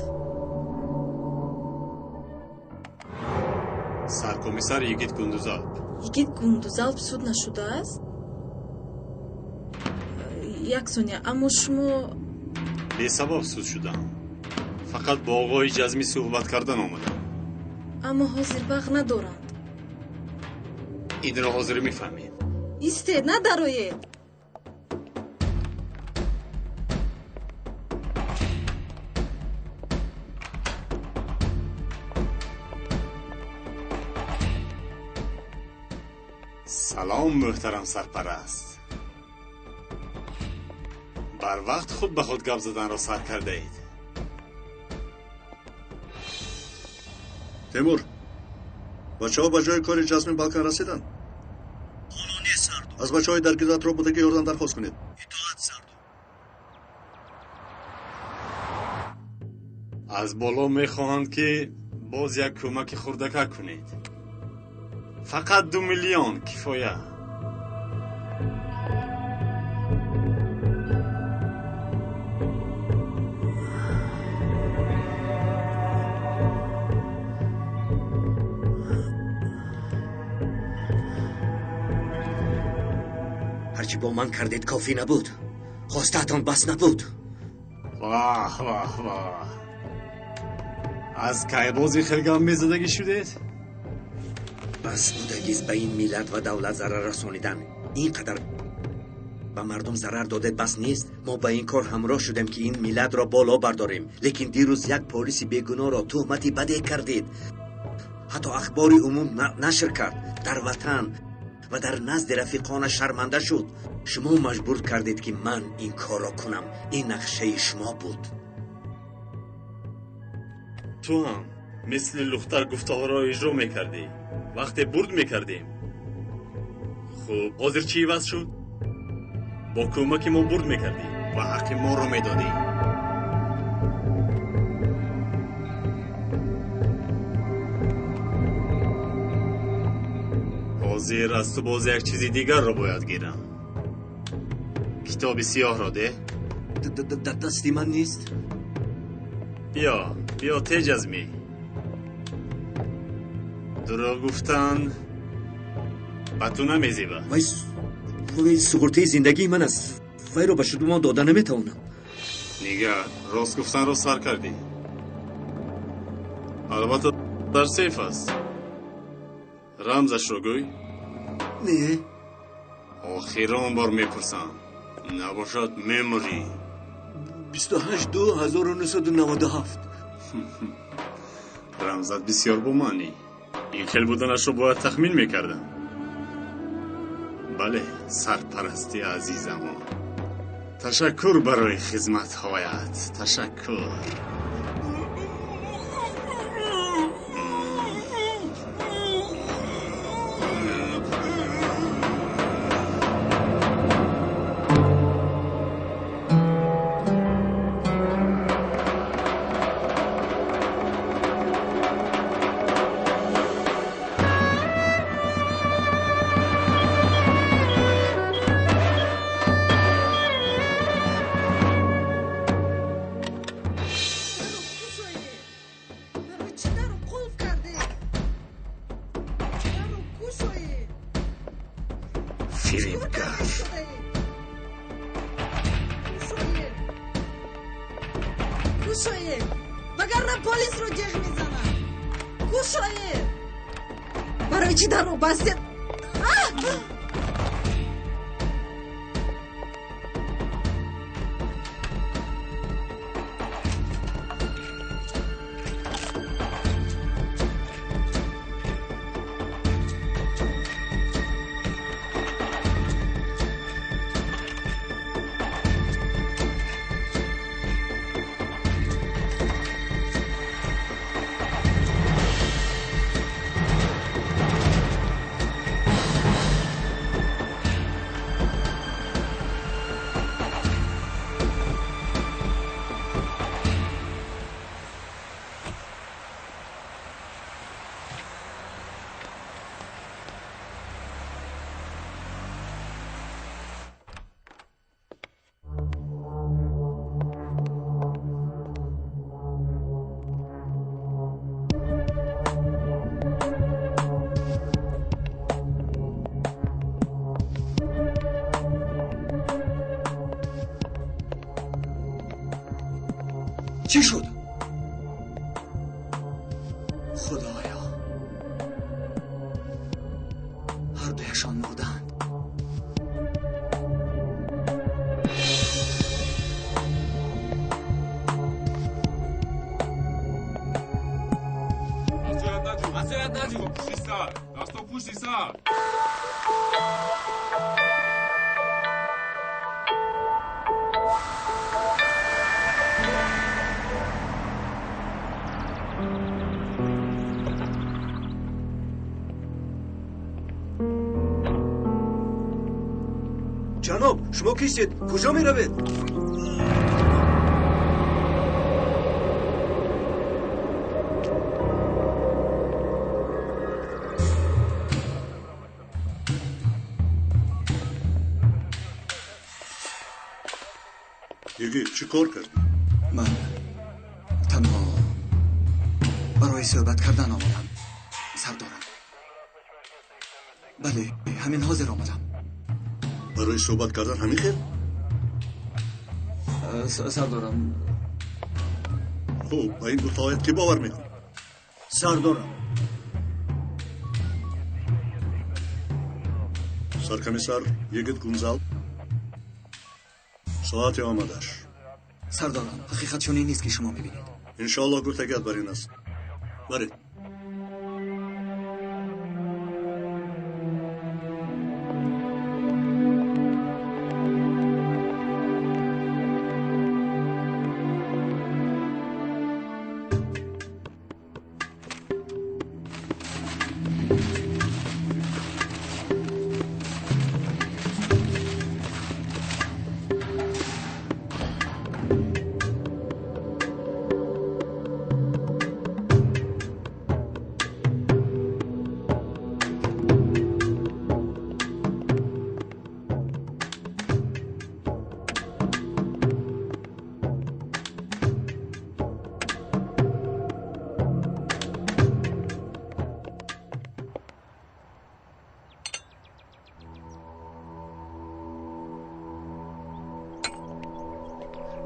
Саркомиссар Йигит Гундузалп. Йигит Гундузалп суд нашудааст? Як сония, аммо шумо бесабаб суд шудам. Фақат бо оғои Ҷазмӣ суҳбат кардан омадам. Аммо ҳозир вақт надоранд. Инро ҳозир мефаҳмем. Истед, надароед. Салом, муҳтарам сарпараст. Барвақт худ ба худ гап заданро сар кардаед. Темур, бачаҳо ба ҷои кори Ҷазми Балкан расиданд? Ҳоло не, сардор. Аз бачаҳои дар гирд атроф будагӣ ёрдам дархост кунед. Итоат, сардор. Аз боло мехоҳанд, ки боз як кӯмаки хурдакак кунед. Фақат 2 миллион кифоя. Ҳарчи бо ман кардед кофӣ набуд. Хостаатон бас набуд. Ваҳ, ваҳ, ваҳ. Аз кай бози хел гап мезадагӣ шудед? Бас будагист ба ин миллат ва давлат зарар расонидан. Ин қадар ба мардум зарар додед бас нест. Мо ба ин кор ҳамроҳ шудем, ки ин миллатро боло бардорем. Лекин дирӯз як полиси бегуноҳро туҳмати баде кардед. Ҳатто ахбори умум нашр кард. Дар ватан ва дар назди рафиқонаш шарманда шуд. Шумо маҷбур кардед, ки ман ин корро кунам. Ин нақшаи шумо буд. Ту ҳам мисли лухтар гуфтаҳоро иҷро мекардӣ. Вақте бурд мекардем. Хуб, ҳозир чӣ иваз шуд? Бо кӯмаки мо бурд мекардӣ ва ҳаққи моро медодӣ. Ҳозир аз ту боз як чизи дигарро бояд гирам. Китоби сиёҳро де? Дар дасти ман нест. Биё, биё те, Ҷазмӣ. Дурӯғ гуфтан ба ту намезебад. Вай суғуртаи зиндагии ман аст. Вайро ба шумо дода наметавонам. Нигар, рост гуфтанро сар кардӣ. Албатта дар сейф аст. Рамзашро гӯй. Не. Охирон бор мепурсам. Набошад мемурӣ. 28/2/1997. Рамзат бисёр бомаънӣ. Ин хел буданашро бояд тахмин мекардам. Бале, сарпарасти азизамон. Ташаккур барои хизматҳоят. Ташаккур. Чӣ шуд? Худоё, ҳардуяшон мурданд. Ҷаноб, шумо кистед? Куҷо меравед? Йигит, чӣ кор кардӣ? Ман танҳо барои суҳбат кардан омадам, сардорам. Бале, ҳамин ҳозир омадам. Барои суҳбат кардан ҳамин хел? Сардорам. Хуб, ба ин гуфтаҳоят кӣ бовар мекунад? Сардорам. Саркомиссар Йигит Гунзал, соати омадаш. Сардорам, ҳақиқат чунин нест, ки шумо мебинед. Иншоаллоҳ гуфтагият бар ин аст. Баред.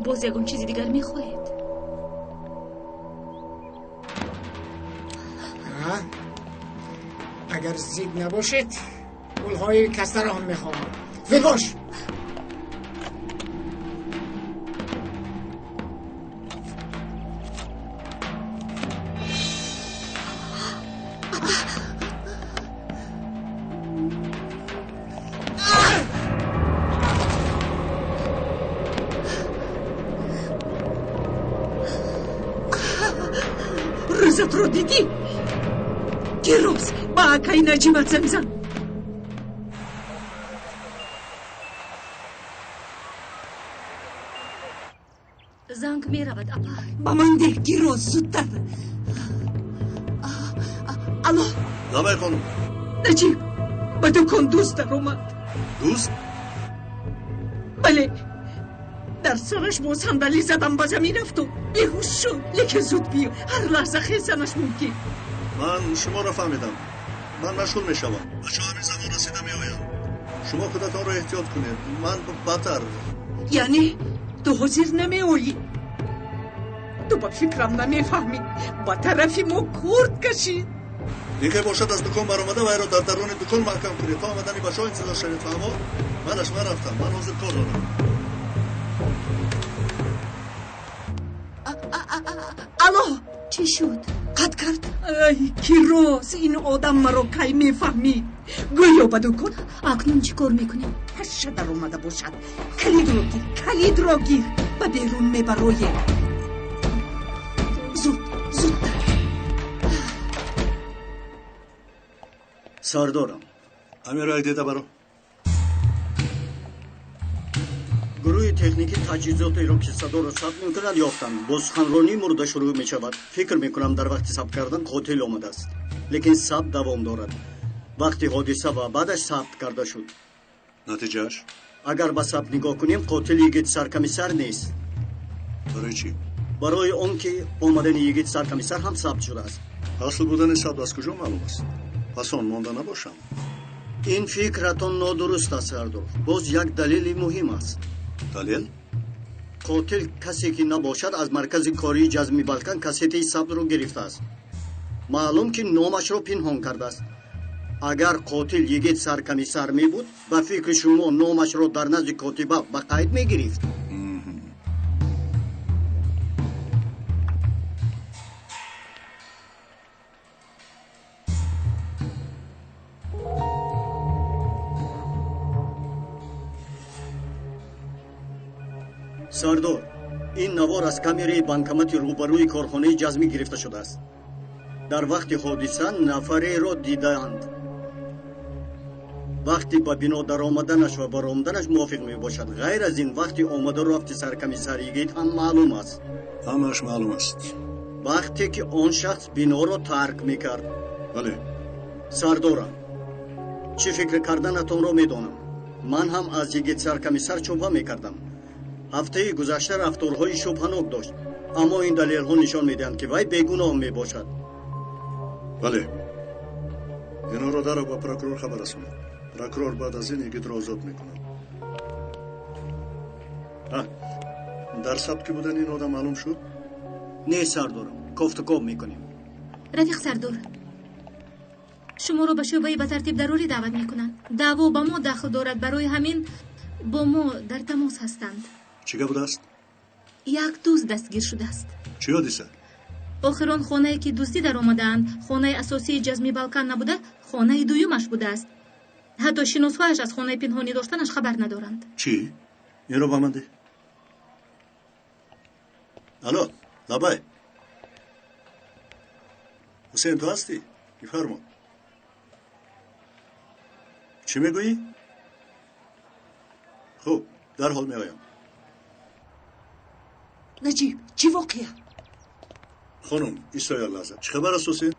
Боз ягон чизи дигар мехоҳед? Агар зид набошед, пулҳои касаро ҳам мехоҳам. Зуд бош! Рӯзатро дидӣ? Ки рӯз ба акаи Наҷимат занг зан. Занг меравад, апа. Ба ман деҳ, Гироз, зудтар. Алло. Давай, хонум. Наҷиб, ба дукон дӯст даромад. Дӯст? Бале. Дар сараш бо сандалӣ задам, ба замин афтод, беҳуш шуд. Лекин зуд биё, ҳар лаҳза хезанаш мумкин. Ман шуморо фаҳмидам. Ман машғул мешавам. Бачаҳо ҳамин замон расида меоянд. Шумо худатонро эҳтиёт кунед. Ман бадтар. Яъне ту ҳозир намеоӣ? Ту ба фикрам намефаҳмӣ. Ба тарафи мо курт кашид. Ин ке бошад, аз дукон баромада вайро дар даруни дукон маҳкам кунед. То омадани бачаҳо интизор шавед, фаҳмо? Манаш, ман рафтам. Ман ҳозир кор дорам. Алло. Чӣ шуд? Қатъ кард. Ай, Кироз, ин одам маро кай мефаҳмид? Гӯё ба дукон. Акнун чӣ кор мекунем? Паша даромада бошад. Калидро гир, калидро гир. Ба берун мебароем. Зуд, зудтар. Сардорам. Амирай деда баро. Гурӯҳи техникӣ таҷҳизотеро, ки садоро сабт мекунад, ёфтанд. Бо суханронӣ мурда шурӯъ мешавад. Фикр мекунам, дар вақти сабт кардан қотил омадааст, лекин сабт давом дорад. Вақти ҳодиса ва баъдаш сабт карда шуд. Натиҷааш? Агар ба сабт нигоҳ кунем, қотил Йигит саркомиссар нест. Барои чӣ? Барои он ки омадани Йигит саркомиссар ҳам сабт шудааст. Асл будани сабт аз куҷо маълум аст? Пас он монда набошам. Ин фикратон нодуруст аст, сардор. Боз як далели муҳим аст. Далел? Қотил касе ки набошад, аз маркази кории Ҷазми Балкан кассетаи сабзро гирифтааст. Маълум ки номашро пинҳон кардааст. Агар қотил йигит саркомиссар мебуд, ба фикри шумо номашро дар назди котиба ба қайд мегирифт? Сардор, ин навор аз камераи банкомати рӯбарӯи корхонаи ҷазмӣ гирифта шудааст. Дар вақти ҳодиса нафареро дидаанд. Вақти ба бино даромаданаш ва баромаданаш мувофиқ мебошад. Ғайр аз ин, вақти омаду рафти саркомиссар йигит ҳам маълум аст. Ҳамааш маълум аст. Вақте ки он шахс биноро тарк мекард. Бале. Сардорам, чӣ фикр карданатонро медонам. Ман ҳам аз йигит саркомиссар шубҳа мекардам. Ҳафтаи гузашта рафторҳои шубҳанок дошт, аммо ин далелҳо нишон медиҳанд, ки вай бегуноҳ мебошад. Бале, инҳоро дарро ба прокурор хабар расонед. Прокурор баъд аз ин йигитро озод мекунад. Дар сабт ки будани ин одам маълум шуд? Не, сардорам, кофтукоб мекунем. Рафиқ сардор, шуморо ба шӯъбаи ба тартиб дарорӣ даъват мекунанд. Даъво ба мо дахл дорад, барои ҳамин бо мо дар тамос ҳастанд. Чӣ гап будааст? Як дузд дастгир шудааст. Чӣ ҳодиса? Охир он хонае ки дуздӣ даромадаанд, хонаи асосии Ҷазми Балкан набуда, хонаи дуюмаш будааст. Ҳатто шиносҳояш аз хонаи пинҳонӣ доштанаш хабар надоранд. Чӣ? Инро ба ман деҳ. Алло, лабай. Ҳусейн, ту ҳастӣ? Бифармо. Чӣ мегӯӣ? Хуб, дарҳол меоям. Наҷиб, чӣ воқеа? Хонум, исто як лаҳза. Чӣ хабар аст, Ҳусейн?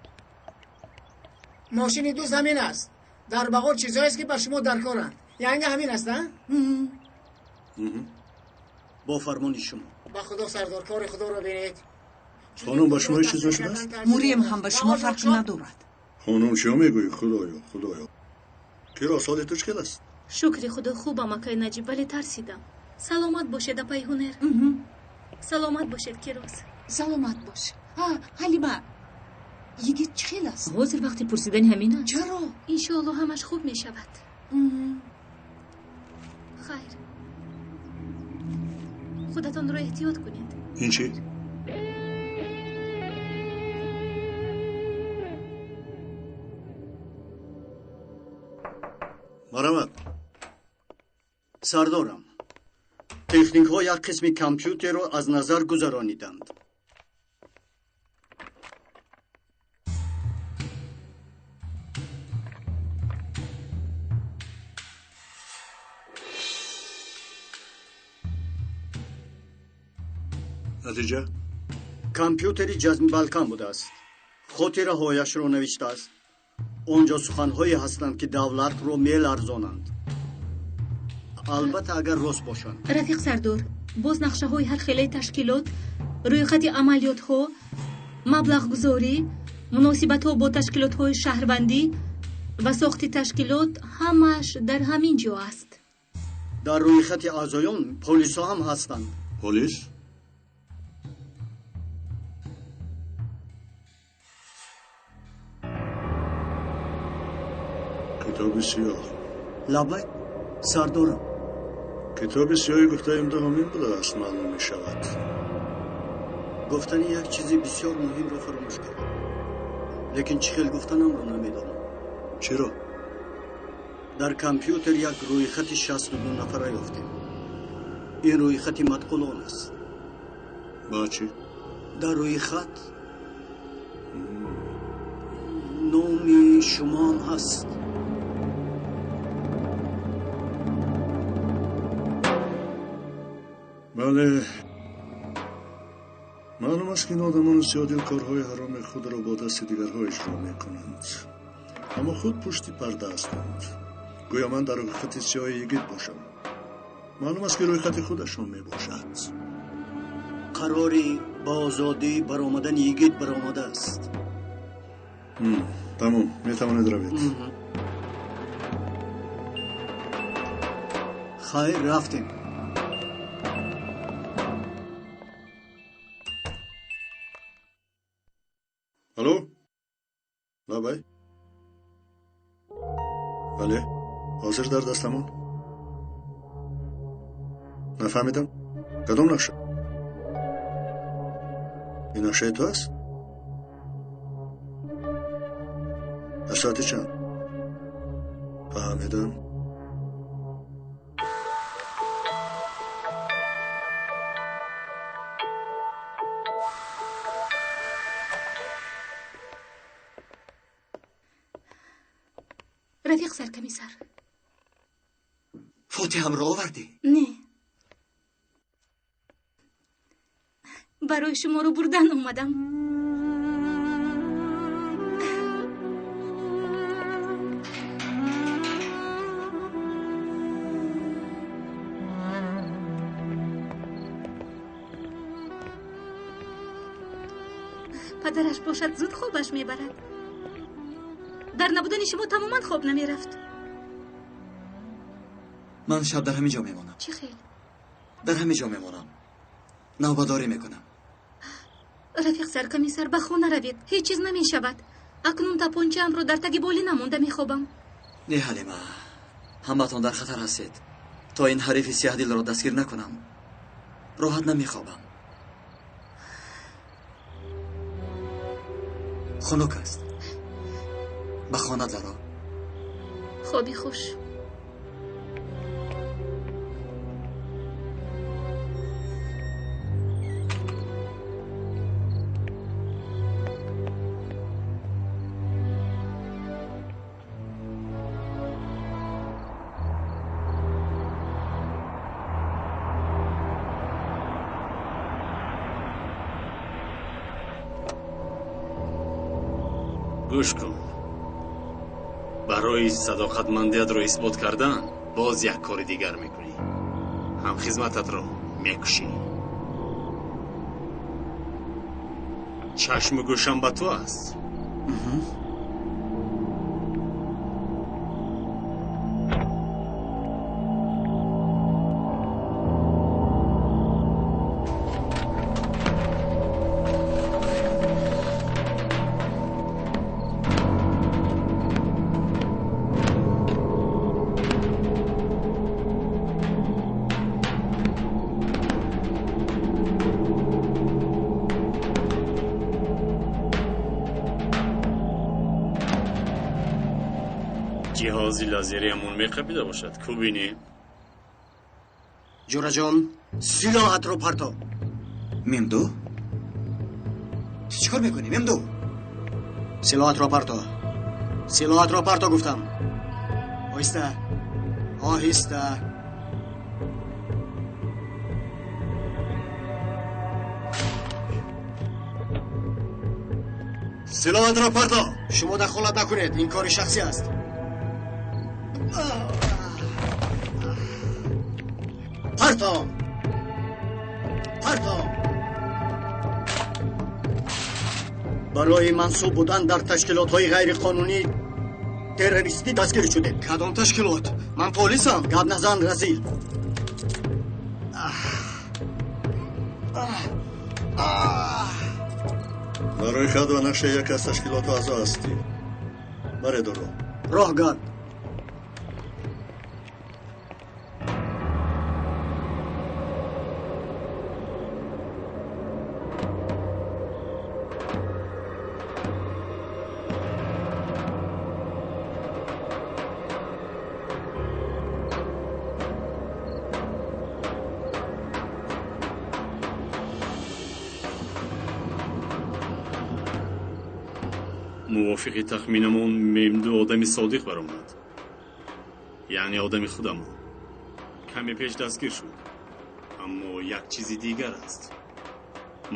Мошини дузд ҳамин аст. Дар бағор чизҳоест, ки ба шумо даркоранд. Янга ҳамин аст, а? Бо фармони шумо. Ба худо сардор, кори худоро бинед. Хонум, ба шумо ҳеҷ чиз нашудааст? Мурем ҳам ба шумо фарқ надорад. Хонум, чиё мегӯӣ? Худоё, худоё. Киро, соли ту чӣ хел аст? Шукри худо, хубам, акай Наҷиб, вале тарсидам. Саломат бошед, апай Ҳунер. Саломат бошед, Кироз. Саломат бош. Ҳалима, йигит чӣ хел аст? Ҳозир вақти пурсидани ҳамин аст. Чаро? Иншоалло ҳамаш хуб мешавад. Хайр, худатонро эҳтиёт кунед. Ин чӣ? Марҳамат. Сардорам, техникҳо як қисми компютерро аз назар гузарониданд. Натиҷа? Компютери Ҷазми Балкан будааст. Хотираҳояшро навиштааст. Он ҷо суханҳое ҳастанд, ки давлатро меларзонанд. Албатта, агар рост бошанд. Рафиқ сардор, боз нақшаҳои ҳар хелаи ташкилот, рӯйхати амалиётҳо, маблағгузорӣ, муносибатҳо бо ташкилотҳои шаҳрвандӣ ва сохти ташкилот ҳамааш дар ҳамин ҷо аст. Дар рӯйхати аъзоён полисҳо ҳам ҳастанд. Полис? Китоби сиёҳ. Лабай, сардорам. Китоби сиёҳи гуфтаи ҳамин будааст, маълум мешавад. Гуфтани як чизи бисёр муҳимро фаромӯш кардам. Лекин чӣ хел гуфтанамро намедонам. Чиро? Дар компютер як рӯйхати 62 нафара ёфтем. Ин рӯйхати матқулон аст. Ба чӣ? Дар рӯйхат номи шумоам ҳаст. Бале, маълум аст, ки ин одамони сиёдил корҳои ҳароми худро бо дасти дигарҳо иҷро мекунанд, аммо худ пушти парда ҳастанд. Гӯё ман дар рӯйхати сиёҳи йигит бошам. Маълум аст, ки рӯйхати худашон мебошад. Қарори ба озодӣ баромадани йигит баромадааст. Тамом, метавонед равед. Хайр, рафтем. Алло, лабай. Бале, ҳозир дар дастамон. Нафаҳмидам. Кадом нақша? Ин нақшаи ту аст? Дар соати чанд? Фаҳмидам. Рафиқ саркомиссар. Фотиҳамро овардӣ? Не. Барои шуморо бурдан омадам. Падараш бошад зуд хобаш мебарад. Дар набудани шумо тамоман хоб намерафт. Ман шаб дар ҳамин ҷо мемонам. Чӣ хел? Дар ҳамин ҷо мемонам. Навбадорӣ мекунам. Рафиқ саркомиссар, ба хона равед. Ҳеҷ чиз намешавад. Акнун тапончаамро дар таги болӣ намонда мехобам. Не, Ҳалима, ҳамаатон дар хатар ҳастед. То ин ҳарифи сиҳдилро дастгир накунам, роҳат намехобам. Хунук аст. Ба хона даро. Хоби хуш. Гӯш кун. Барои садоқатмандиятро исбот кардан боз як кори дигар мекунӣ. Ҳамхизмататро мекушӣ. Чашму гӯшам ба ту аст. Ҷиҳози лазериамон меқапида бошад. Ку бинӣ? Ҷураҷон, силоҳатро парто. Мемду? Ту чӣ кор мекунӣ, Мемду? Силоҳатро парто. Силоҳатро парто гуфтам. Оҳиста, оҳиста. Силоҳатро парто. Шумо дахолат накунед, ин кори шахсӣ аст. Парто! Парто! Барои мансуб будан дар ташкилотҳои ғайриқонунӣ террористӣ дастгир шудед. Кадом ташкилот? Ман полисам. Гап назан, разил. Барои хат ва нақшаи яке аз ташкилотҳо аъзо ҳастӣ. Баред ӯро. Роҳ гард. Мувофиқи тахминамон Мемду одами содиқ баромад. Яъне одами худамон. Каме пеш дастгир шуд. Аммо як чизи дигар аст.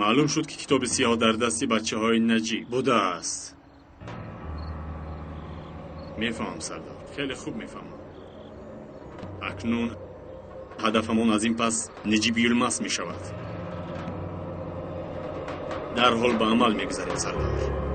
Маълум шуд, ки китоби сиёҳ дар дасти бачаҳои Наҷиб будааст. Мефаҳмам, сардор. Хеле хуб мефаҳмам. Акнун ҳадафамон аз ин пас Наҷиб Юлмас мешавад. Дарҳол ба амал мегузарем, сардор.